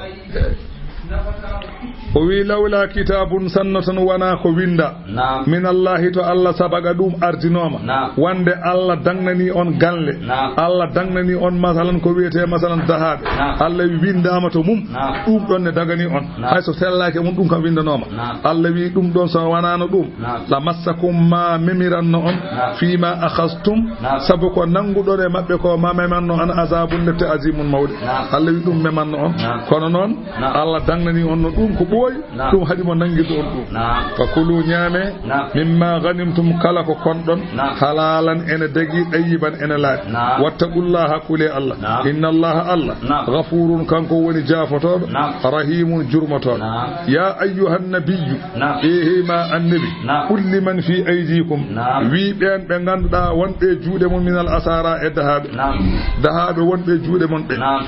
O wi, "Lawla kitaabun", sanno tan wonaa ko winnda. Naam. "Min Allahi", to Allah sabaqa ɗum ardinooma. Naam. Wonde Allah dagnani on galle. Naam. Allah dagnani on, masalan, ko wiyetee, masalan, dahaaɓe. Naam. Allah wi winndaama to mum. Naam. Ɗum ɗon ne dagani on. Naam. Hay so sellaaki e mum, ɗum kam winndanooma. Naam. Allah wi ɗum ɗon so wanaano ɗum. Naam. "La massakum", ma memiranno on. Naam. "Fii ma akhastum", naam, sabu ko nannguɗon e maɓɓe ko, ma memanno on, "azabun", lepte, "azimun", mawɗe. Naam. Allah wi ɗum memanno on. Naam. Kono noon, naam, Allah dagnani on no ɗum ko ɓooyi. Naam. Ɗum haɗi mo nanngirde on ɗum. Naam. "Fakulu", ñaame. Naam. "Mimma ghanimtum", kala ko konɗon. Naam. "Halalan", ene dagi, "tayyiban", ene laaɓi. Naam. "Wattaqullaha", kule Allah. Naam. "Innallaha", Allah. Naam. "Ghafurun", kanko woni jaafotooɗo. Naam. "Rahimun", jurmotooɗo. Naam. "Ya ayyuhan nabiyyu", naam, eehi ma annabi, naam, "qul liman fi aydikum", naam, wi ɓeen ɓe ngannduɗaa wonɓe e juuɗe mum, "minal asara", e dahaaɓe. Naam. Dahaaɓe wonɓe e juuɗe mon ɓe. Naam.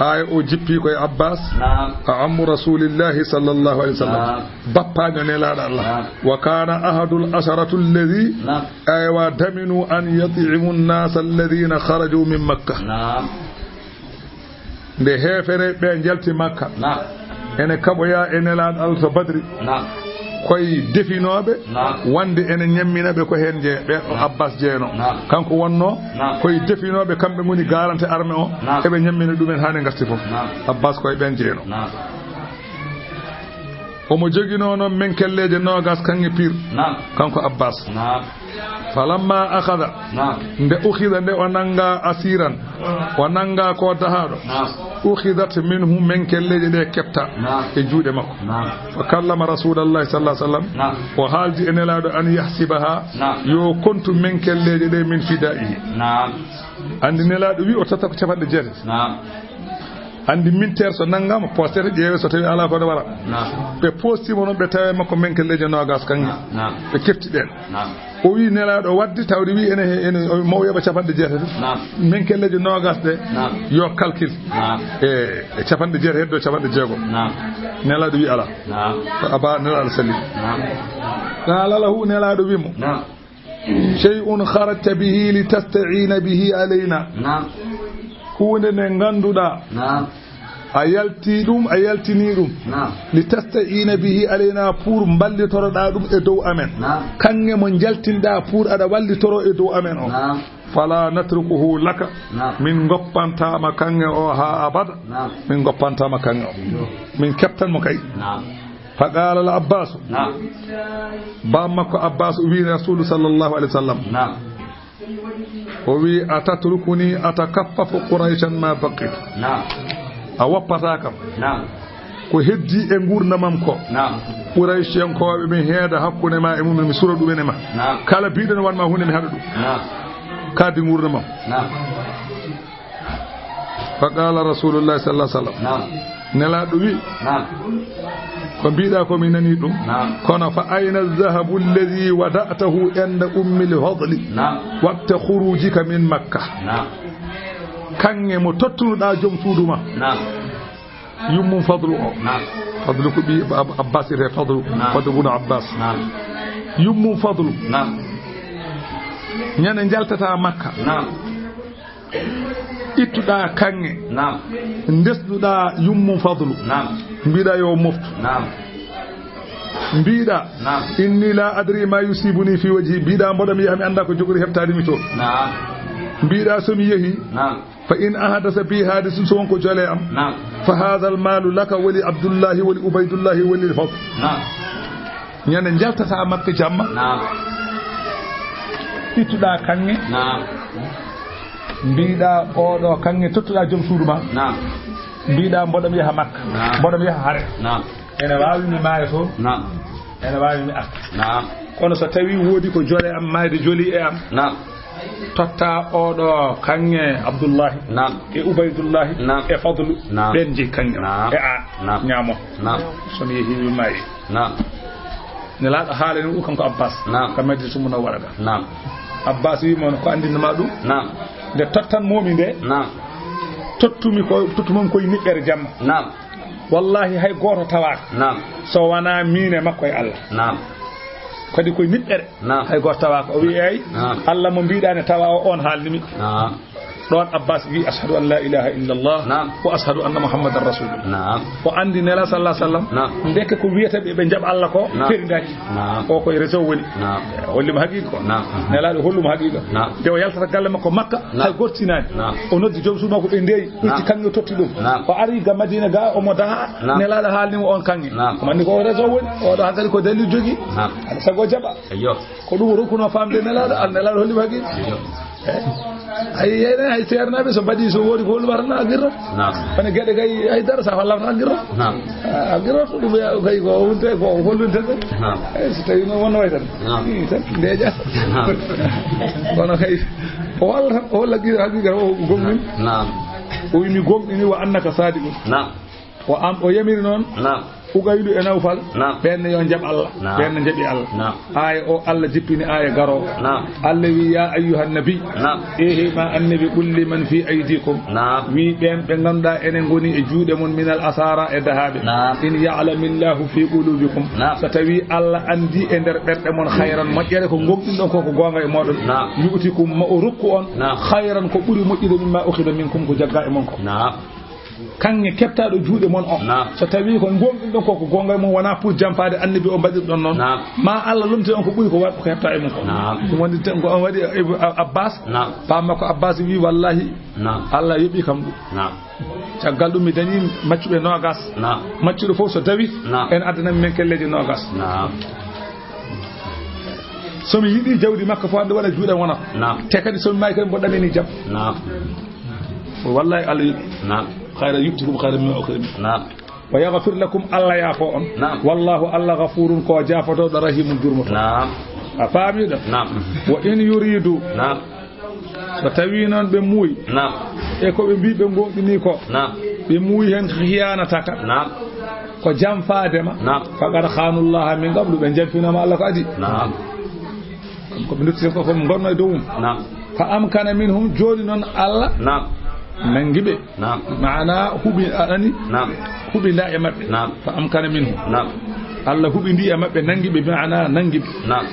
Aaya o jippi ko e Abbas, naam, a ammu Rasulillahi sallallahu alayhi wa sallam. Naam. Bappaajo Nelaaɗo Allah. Naam. "Wa kana ahadul asharatu alladhi", naam, aywa, "daminu an yut'imu an-nasa alladhina kharaju min Makkah." Naam. Nde heefere ɓe njalti Makka, naam, ene kaɓoya e Nelaaɗo Allah to Badri. Naam. Koye definooɓe, naam, wonde ene ñammina ɓe ko heen jee-, ɓe ɗo, naam, Abbas jeenoo. Naam. Kanko wonnoo, naam, koye definooɓe, kamɓe ngoni garante armée o, naam, eɓe ñammina ɗumen haa nde ngarti fof. Naam. Abbas koye ɓeen jeenoo. Naam. Omo joginoo noon menkelleeje noogas kaŋŋe pir. Naam. Kanko Abbas. Naam. "Falamma akhadha", naam, nde ukhidha, nde o nannga asiran, o nannga ko dahaaɗo. Naam. "Ukhidat minhu", menkelleeje ɗe kepta, naam, e juuɗe makko. Naam. "Fa kallama Rasulallahi sallallahu alayhi wa sallam", naam, o haaldi e Nelaaɗo, "an yahsibaha", naam, yo kontu menkelleeje ɗe, "min fidaihi". Naam. Anndi Nelaaɗo wi o totta ko capanɗe jeetati. Naam. Anndi militaire so nanngama, postete, ƴeewe so tawi alaa ko ne wara. Naam. Ɓe postiima noon, ɓe tawi makko menkelleeje noogas kaŋŋe. Naam. Ɓe kefti ɗeen. Naam. O wi Nelaaɗo waɗde, tawde wi ene, ene, o, mo yoɓa capanɗe jeetati. Naam. Menkelleeje noogas ɗe, naam, yo calcul. Naam. E, e capanɗe jeetati heddo capanɗe jeegom. Naam. Nelaaɗo wi alaa. Naam. Ko aba Nelaaɗo salli. Naam. Qala lahu, Nelaaɗo wi mo. Naam. "Shay'un kharajta bihi litasta'ina bihi alayna." Naam. Huunde nde ngannduɗaa, naam, a yalti ɗum, a yaltini ɗum. Naam. "Litasta'ina bihi alayna", pour mballitoroɗaa ɗum e dow amen. Naam. Kaŋŋe mo njaltinɗaa pour aɗa wallitoro e dow amen o. Naam. "Fala natrukuhu laka." Naam. Min ngoppantaama kaŋŋe o haa abada. Naam. Min ngoppantaama kaŋŋe o. Yo. Min keptan mo kay. Naam. Fa qala al Abbas. Naam. Bammakko Abbas o wi Rasulu sallallahu alayhi wa sallam. Naam. O wi, "Atatrukuni atakaffafu Qurayshan ma baqitu." Naam. A woppataa kam. Naam. Ko heddi e nguurndamam ko. Naam. Qurayshiyankooɓe mi heeda hakkunde ma e mum, mi sura ɗum e ma. Naam. Kala biɗen wanma hunde mi haɗa ɗum. Naam. Kaddi nguurndamam. Naam. Fa qala Rasulullahi sallallahu alaihi wasallam. Naam. Nelaaɗo wi, naam, ko mbiɗa ko mi nani ɗum. Naam. Kono fa ayna zahabu alladhi wada'tahu inda Ummil Fadli, naam, waqta khurujika min Makkah? Naam. Kaŋŋe mo tottunoɗa joom suudu ma. Naam. Yummum Fadlu o. Naam. Fadlu ko ɓi Ab-, Abbas ete Fadlu. Naam. Fadlu bunu Abbas. Naam. Yummum Fadlu. Naam. Ñande njaltata Makka. Naam. Ittuɗa kaŋŋe. Naam. Ndesnuɗa yummum Fadlu. Naam. Mbiɗa yo moftu. Naam. Mbiɗa, naam, inni la adri ma yusibuni fi wajhi. Mbiɗa mboɗo mi yaha, mi annda ko jogori heɓtaade mi toon. Naam. Mbiɗa so mi yehi, naam, fa in ahdasa bi hadisun, so won ko jole am. Naam. Fa hadha al malu laka wa li Abdullahi wa li Ubaydullahi wa lil Fadl. Naam. Ñande njaltata Makka jamma. Naam. Ittuɗa kaŋŋe. Naam. Mbiɗa oɗo kaŋŋe tottuɗa joom suudu ma. Naam. Mbiɗa mboɗo mi yaha Makka. Naam. Mboɗo mi yaha hare. Naam. Ene waawi mi maaya toon. Naam. Ene waawi mi arta. Naam. Kono so tawi woodi ko jole am, maayde joli e am. Naam. Totta oɗo kaŋŋe Abdullahi. Naam. E Ubaydullahi. Naam. E Fadlu. Naam. Ɓen jeyi kaŋŋe. Naam. E a. Naam. Ñaamo. Naam. So mi yehi mi maayi. Naam. Nelaaɗo haalani ɗum kanko Abbas. Naam. Ka Madinatu Munawwara ga. Naam. Abbas wi mo ko anndinma ɗum. Naam. Nde tottan momi nde. Naam. Tottumi ko, tottumi koye niɓɓere jamma. Naam. Wallahi, hay gooto tawaaka. Naam. So wanaa miin e makko e Allah. Naam. Kadi koye niɓɓere. Naam. Hay gooto tawaaka. O wi'i, "Eey, naam, Allah mo mbiɗaa ne tawa o, on haalni mi." Naam. Ɗoon Abbas wi'i, "Ashhadu an la ilaha illallah, naam, wa ashhadu anna Muhammadan rasulullah." Naam. O anndi Nela sallallahu alaihi wasallam. Naam. Ndeke ko wiyata ɓe, ɓe njaɓa Allah ko, naam, ferindaaki. Naam. O koye réseau woni. Naam. Holli mo haqiiqa ko. Naam. Nelaaɗo hollu mo haqiiqa. Naam. Nde o yaltata galle makko Makka, naam, hay gortinaani. Naam. O noddi joom suudu makko, ɓe ndeyi, ɓe, naam, itti kaŋŋe o totti ɗum. Naam. O ari ga Madina ga, omo daha, naam, Nelaaɗo haalni mo on kaŋŋe. Naam. Omo anndi ko o réseau woni, oɗo hankadi ko dalil jogi. Naam. Aɗa sago jaɓa. Eyyo. Ko ɗum o rokkuno famde Nelaaɗo, Al-, Nelaaɗo holli mo haqiiqa. Eyyo. Eh? Ay, ay, ay, seernaaɓe so mbaɗi, so woodi ko holluɓata na a qirra. Naam. Kono geɗe kay, ay dara sa hollata a qirra. Naam. A qirra to ɗum ya-, kay ko wonte, ko hollunte ko. Naam. Ay, so tawi noon wonno way tan. Naam. Ii, tan, ndeeƴa. Naam. Kono kay, o holla tan, o holla qirra, haqiiqa o gomɗin. Naam. O wi mi gomɗini wa annaka sadiqun. Naam. O am, o yamiri noon. Naam. Ugaylu e Nawfal. Naam. Ɓeen ne yo njaɓ Allah. Naam. Ɓeen ne njaɓi Allah. Naam. Aaya o Allah jippini aaya garoowo. Naam. Allah wi, "Ya ayyuhan nabi." Naam. Ehe ma annabi, "Qul liman fi aydikum." Naam. Wi ɓeen ɓe ngannduɗaa enen ngoni e juuɗe mon minal asara e dahaaɓe. Naam. "In ya'lamillahu fi qulubikum." Naam. So tawi Allah anndi e nder ɓerɗe mon khayran moƴƴere ko gomɗinɗon ko ko goonga e mooɗon. Naam. Yu'tikum ma o rokku on. Naam. Khayran ko ɓuri moƴƴude mimma ukhidha minkum ko jagga e mon ko. Naam. Kaŋŋe keɓtaaɗo juuɗe mon on. Naam. So tawi ko gomɗinɗon ko, ko goonga e mum, wonaa pour jampaade annabi o mbaɗirɗon noon. Naam. Ma Allah lomtin on ko ɓuri ko wa-, ko heɓta e mum ko. Naam. Ɗum woni tan ko on waɗi Ibn A-, Abbas. Naam. Paam makko Abbas wi, "Wallahi, naam, Allah yoɓi kam ɗum." Naam. Caggal ɗum mi dañi maccuɓe noogas. Naam. Maccuɗo fof so dawi, naam, en addanami men kelleeje noogas. Naam. So mi yiɗi jawdi makko fof hannde waɗa juuɗe wona. Naam. Te kadi so mi maayi kadi mboɗo ɗamini jam. Naam. Wallahi Allah yuɓɓi. Naam. Khayran yu'tikum khayran mimma ukhidha minkum. Naam. Wa yaghfir lakum, Allah yaafo on. Naam. Wallahu, Allah, ghafurun, ko jaafotooɗo, rahimun, jurmotooɗo. Naam. A faami ɗo? Naam. Wa in yuridu. Naam. So tawi noon ɓe muuyi. Naam. E ko ɓe mbi ɓe gomɗini ko. Naam. Ɓe muuyi heen khiyanataka. Naam. Ko jamfaade ma. Naam. Faqad khanu Allah min qablu, ɓe jamfinaama Allah ko adi. Naam. Ko ɓe ndotti ko, ko ɓe ngonno e dow mum. Naam. Fa amkana minhum, jooni noon Allah, naam, nanngi ɓe. Naam. Maana huɓi, a nani? Naam. Huɓinda e maɓɓe. Naam. Fa amkana minhum. Naam. Allah huɓindi e maɓɓe, nanngi ɓe, maana nanngi ɓe. Naam.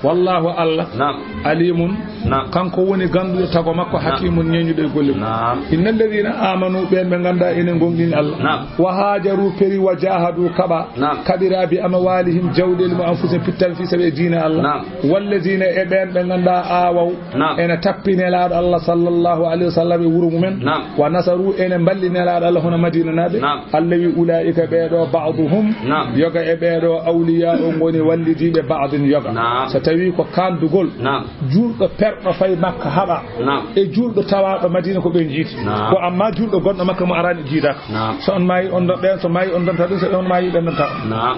Wallahu, Allah, naam, alimun, naam, kanko woni gannduɗo tago makko, naam, hakimun, ñeeñuɗo e golle mum. Naam. Innal ladhina amanu, ɓeen ɓe ngannduɗaa enen gomɗini Allah. Naam. Wa hajaru, peri, wa jahadu, kaɓa. Naam. Kaɓira bi amwalihim, jawɗeeli mum, anfusihim, pittan fi sabiili diina Allah. Naam. Walladina, e ɓeen ɓe ngannduɗaa awaw, naam, ene tappi Nelaaɗo Allah sallallahu alayhi wa sallam e wuro mumen. Naam. Wa nasaru, ene mballi Nelaaɗo Allah hono Madina naaɓe. Naam. Allah wi, ulaika, ɓeeɗo, ba'duhum, naam, yoga e ɓeeɗo, awliya, o ngoni wallidiiɓe, ba'din, yoga. Naam. So tawi ko kandugol, naam, juulɗo perɗo fay Makka haɓa, naam, e juulɗo tawaaɗo Madina ko ɓe jiiti. Naam. Ko amma juulɗo gonɗo Makka mo araani jiidaaka. Naam. So on maayi, on don-, ɓeen so maayi, on donta ɗum, so on maayi, ɓe donta on. Naam.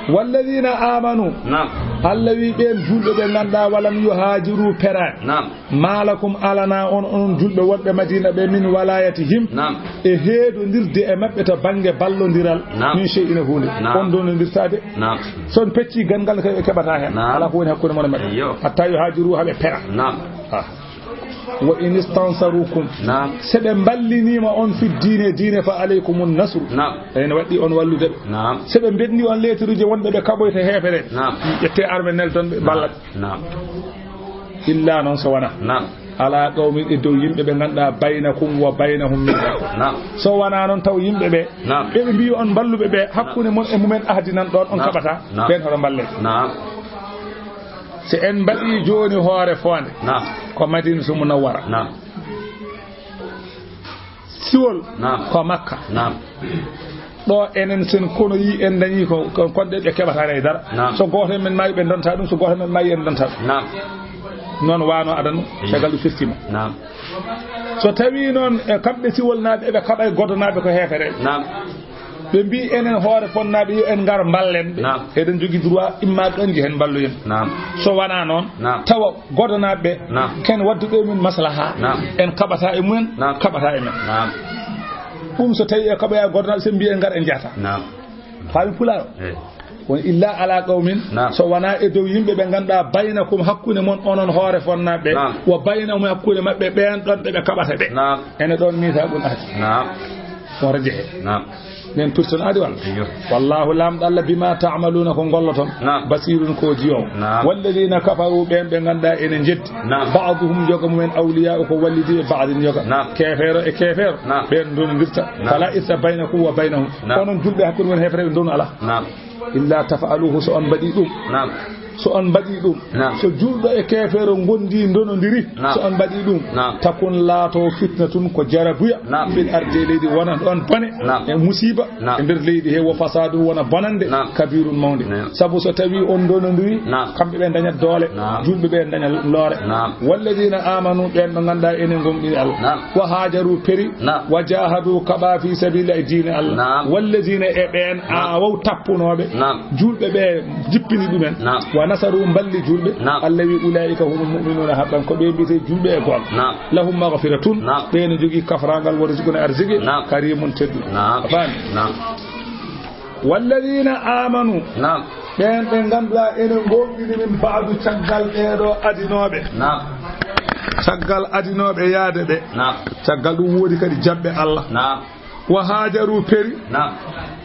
Walladina amanu. Naam. Allah wi ɓeen juulɓe ɓe ngannduɗaa walam yuhajiru peraani. Naam. Malakum alana on, onon juulɓe wonɓe Madina ɓe, min walayatihim. Naam. E heedondirde e maɓɓe to bannge ballondiral. Naam. Min shay'in e huunde. Naam. On donondirtaade. Naam. So on pecci ganngal kay ɓe keɓata heen. Naam. Alaa ko woni hakkunde mon e maɓɓe. Eyyo. Hatta yuhajiru haa ɓe pera. Naam. Ah. Wa in istansarukum. Naam. Se ɓe mballiniima on fi diine, diine fa alaykumun nasru. Naam. Ene waɗɗi on wallude ɓe. Naam. Se ɓe mbenni on leeturuuje wonɓe ɓe kaɓoyta heefere. Naam. Ƴette arme neldon ɓe mballa ɓe. Naam. Illa noon so wonaa. Naam. Ala qawmin e dow yimɓe ɓe ngannduɗaa baynakum wa baynahum min. Naam. So wonaa noon taw yimɓe ɓe. Naam. Ɓe ɓe mbiyi on mballuɓe ɓe, hakkunde mon e mumen ahdi nan ɗoon on, naam, kaɓata. Naam. Ɓeen hoto mballen. Naam. So en mbaɗi jooni hoore foonde, naam, ko Madinatul Munawwara. Naam. Siwol, naam, ko Makka. Naam. Ɗo enen sen kono yi en dañi ko, ko kodde ɓe keɓata e dara. Naam. So gooto men maayi ɓe donta ɗum, so gooto men maayi en donta ɗum. Naam. Noon wano adano, eyyo, caggal ɗum firtima. Naam. So tawi noon e kamɓe siwolnaaɓe eɓe kaɓa e godonaaɓe ko heefere. Naam. Ɓe mbi enen hoore fonnaaɓe yo en ngar mballen ɓe. Naam. Eɗen jogi droit imma ɓe nji hen mballoyen. Naam. So wonaa noon, naam, tawa godonaaɓe ɓe, naam, ken wadduɓe min maslaha. Naam. En kaɓata e mumen, naam, kaɓata e men. Naam. Ɗum so tawi e kaɓoya godonaaɓe, sen mbi en ngar en jahata. Naam. Faami pulaar? Eh. Woni illa ala qawmin, naam, so wonaa e dow yimɓe ɓe ngannduɗaa baynakum hakkunde mon onon hoore fonnaaɓe ɓe, naam, wa baynahum hakkunde maɓɓe ɓeen ɗon ɓe ɓe kaɓata ɓe. Naam. Ene ɗon misaqun ahdi. Naam. On rajahe. Naam. Nen pirton adi walla? Eyyo. Wallahu, Laamɗo Allah, bima ta'maluna, ko ngolloton. Naam. Basirun, ko jiyoowo. Naam. Walladina kafaru, ɓeen ɓe ngannduɗaa ene njeddi. Naam. Ba'duhum, yoga mumen, awliya'u, ko wallidi e ba'din yoga. Naam. Keefeero e keefeero. Naam. Ɓeen ndonondirta. Naam. Fala ithma baynakum wa baynahum. Naam. Onon julɓe, hakkunde mon heefere ɓe ndonu alaa. Naam. Illa taf'aluhu, so on mbaɗi ɗum. Naam. So on mbaɗi ɗum. Naam. So julɗo e keefeero ngondi ndonondiri. Naam. So on mbaɗi ɗum. Naam. Takun, laato, fitnatun, ko jarabuya. Naam. Fil ardi, e leydi, wona ɗon bone. Naam. E musiba. Naam. E nder leydi he, wo fasadun, wona bonande. Naam. Kabirun, mawnde. Naam. Sabu so tawi on ndonondiri. Naam. Kamɓe ɓe dañat doole. Naam. Julɓe ɓe daña loore. Naam. Walladina amanu, ɓeen ɓe ngannduɗaa ene ngomɗini Allah. Naam. Wa hajaru, peri. Naam. Wa jahadu, kaɓa fi sabilillah, e diine Allah. Naam. Walladina, e ɓeen, naam, awaw, tappunooɓe. Naam. Julɓe ɓe jippini ɗumen. Naam. Wa nasaru, mballi julɓe. Naam. Allah wi, ulaika humul mu'minuna haqqan, ko ɓe mbiyetee julɓe e goonga. Naam. Lahum maghfiratun, naam, ɓe ne jogii kafraangal, wa rizqun, arziki, naam, karimun, teddu. Naam. A faami? Naam. Walladina amanu. Naam. Ɓeen ɓe ngannduɗaa ene ngomɗini min ba'du, caggal ɓeeɗo adinooɓe. Naam. Caggal adinooɓe yaade ɓe. Naam. Caggal ɗum woodi kadi jaɓɓe Allah. Naam. Wa hajaru, peri. Naam.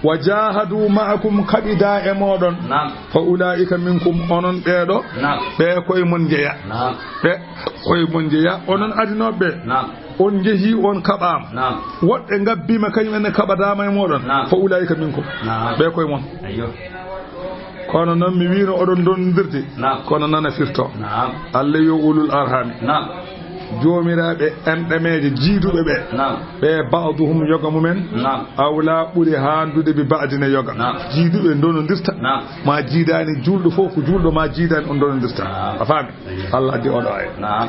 Wa jahadu ma'akum, kaɓida e mooɗon. Naam. Fa ulaika minkum, onon ɓeeɗo. Naam. Ɓe koye mon njeya. Naam. Ɓe koye mon njeya, onon adinooɓe. Naam. On njehi, on kaɓaama. Naam. Woɗɓe ngabbiima, kañum en ne kaɓadaama e mooɗon. Naam. Fa ulaika minkum. Naam. Ɓe koye mon. Ayyo. Kono noon mi wiino oɗon ndondirde. Naam. Kono nana firto. Naam. Allah yo ulul arhami. Naam. Joomiraaɓe enɗameeje jiiduɓe ɓe. Naam. Ɓe ba'duhum yoga mumen. Naam. Awla ɓuri haandude bi ba'din e yoga. Naam. Jiiduɓe ndonondirta. Naam. Ma jiidaani juulɗo fof ko juulɗo ma jiidaani on ndonondirta. Naam. A faami? Ayyo. Allah addi oɗo aya. Naam.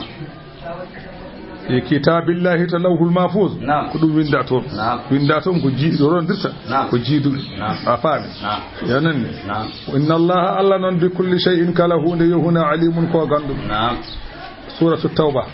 E kitabillahi to lawhul mahfuz. Naam. Ko ɗum winda toon. Naam. Winda toon ko jiiɗo rondirta. Naam. Ko jiiduɓe. Naam. A faami? Naam. Yo nanni. Naam. Inna Allaha, Allah noon, bi kulli shay'in, kala huunde yo huunde, alimun, ko ganduɗo. Naam. Suratu Tawba.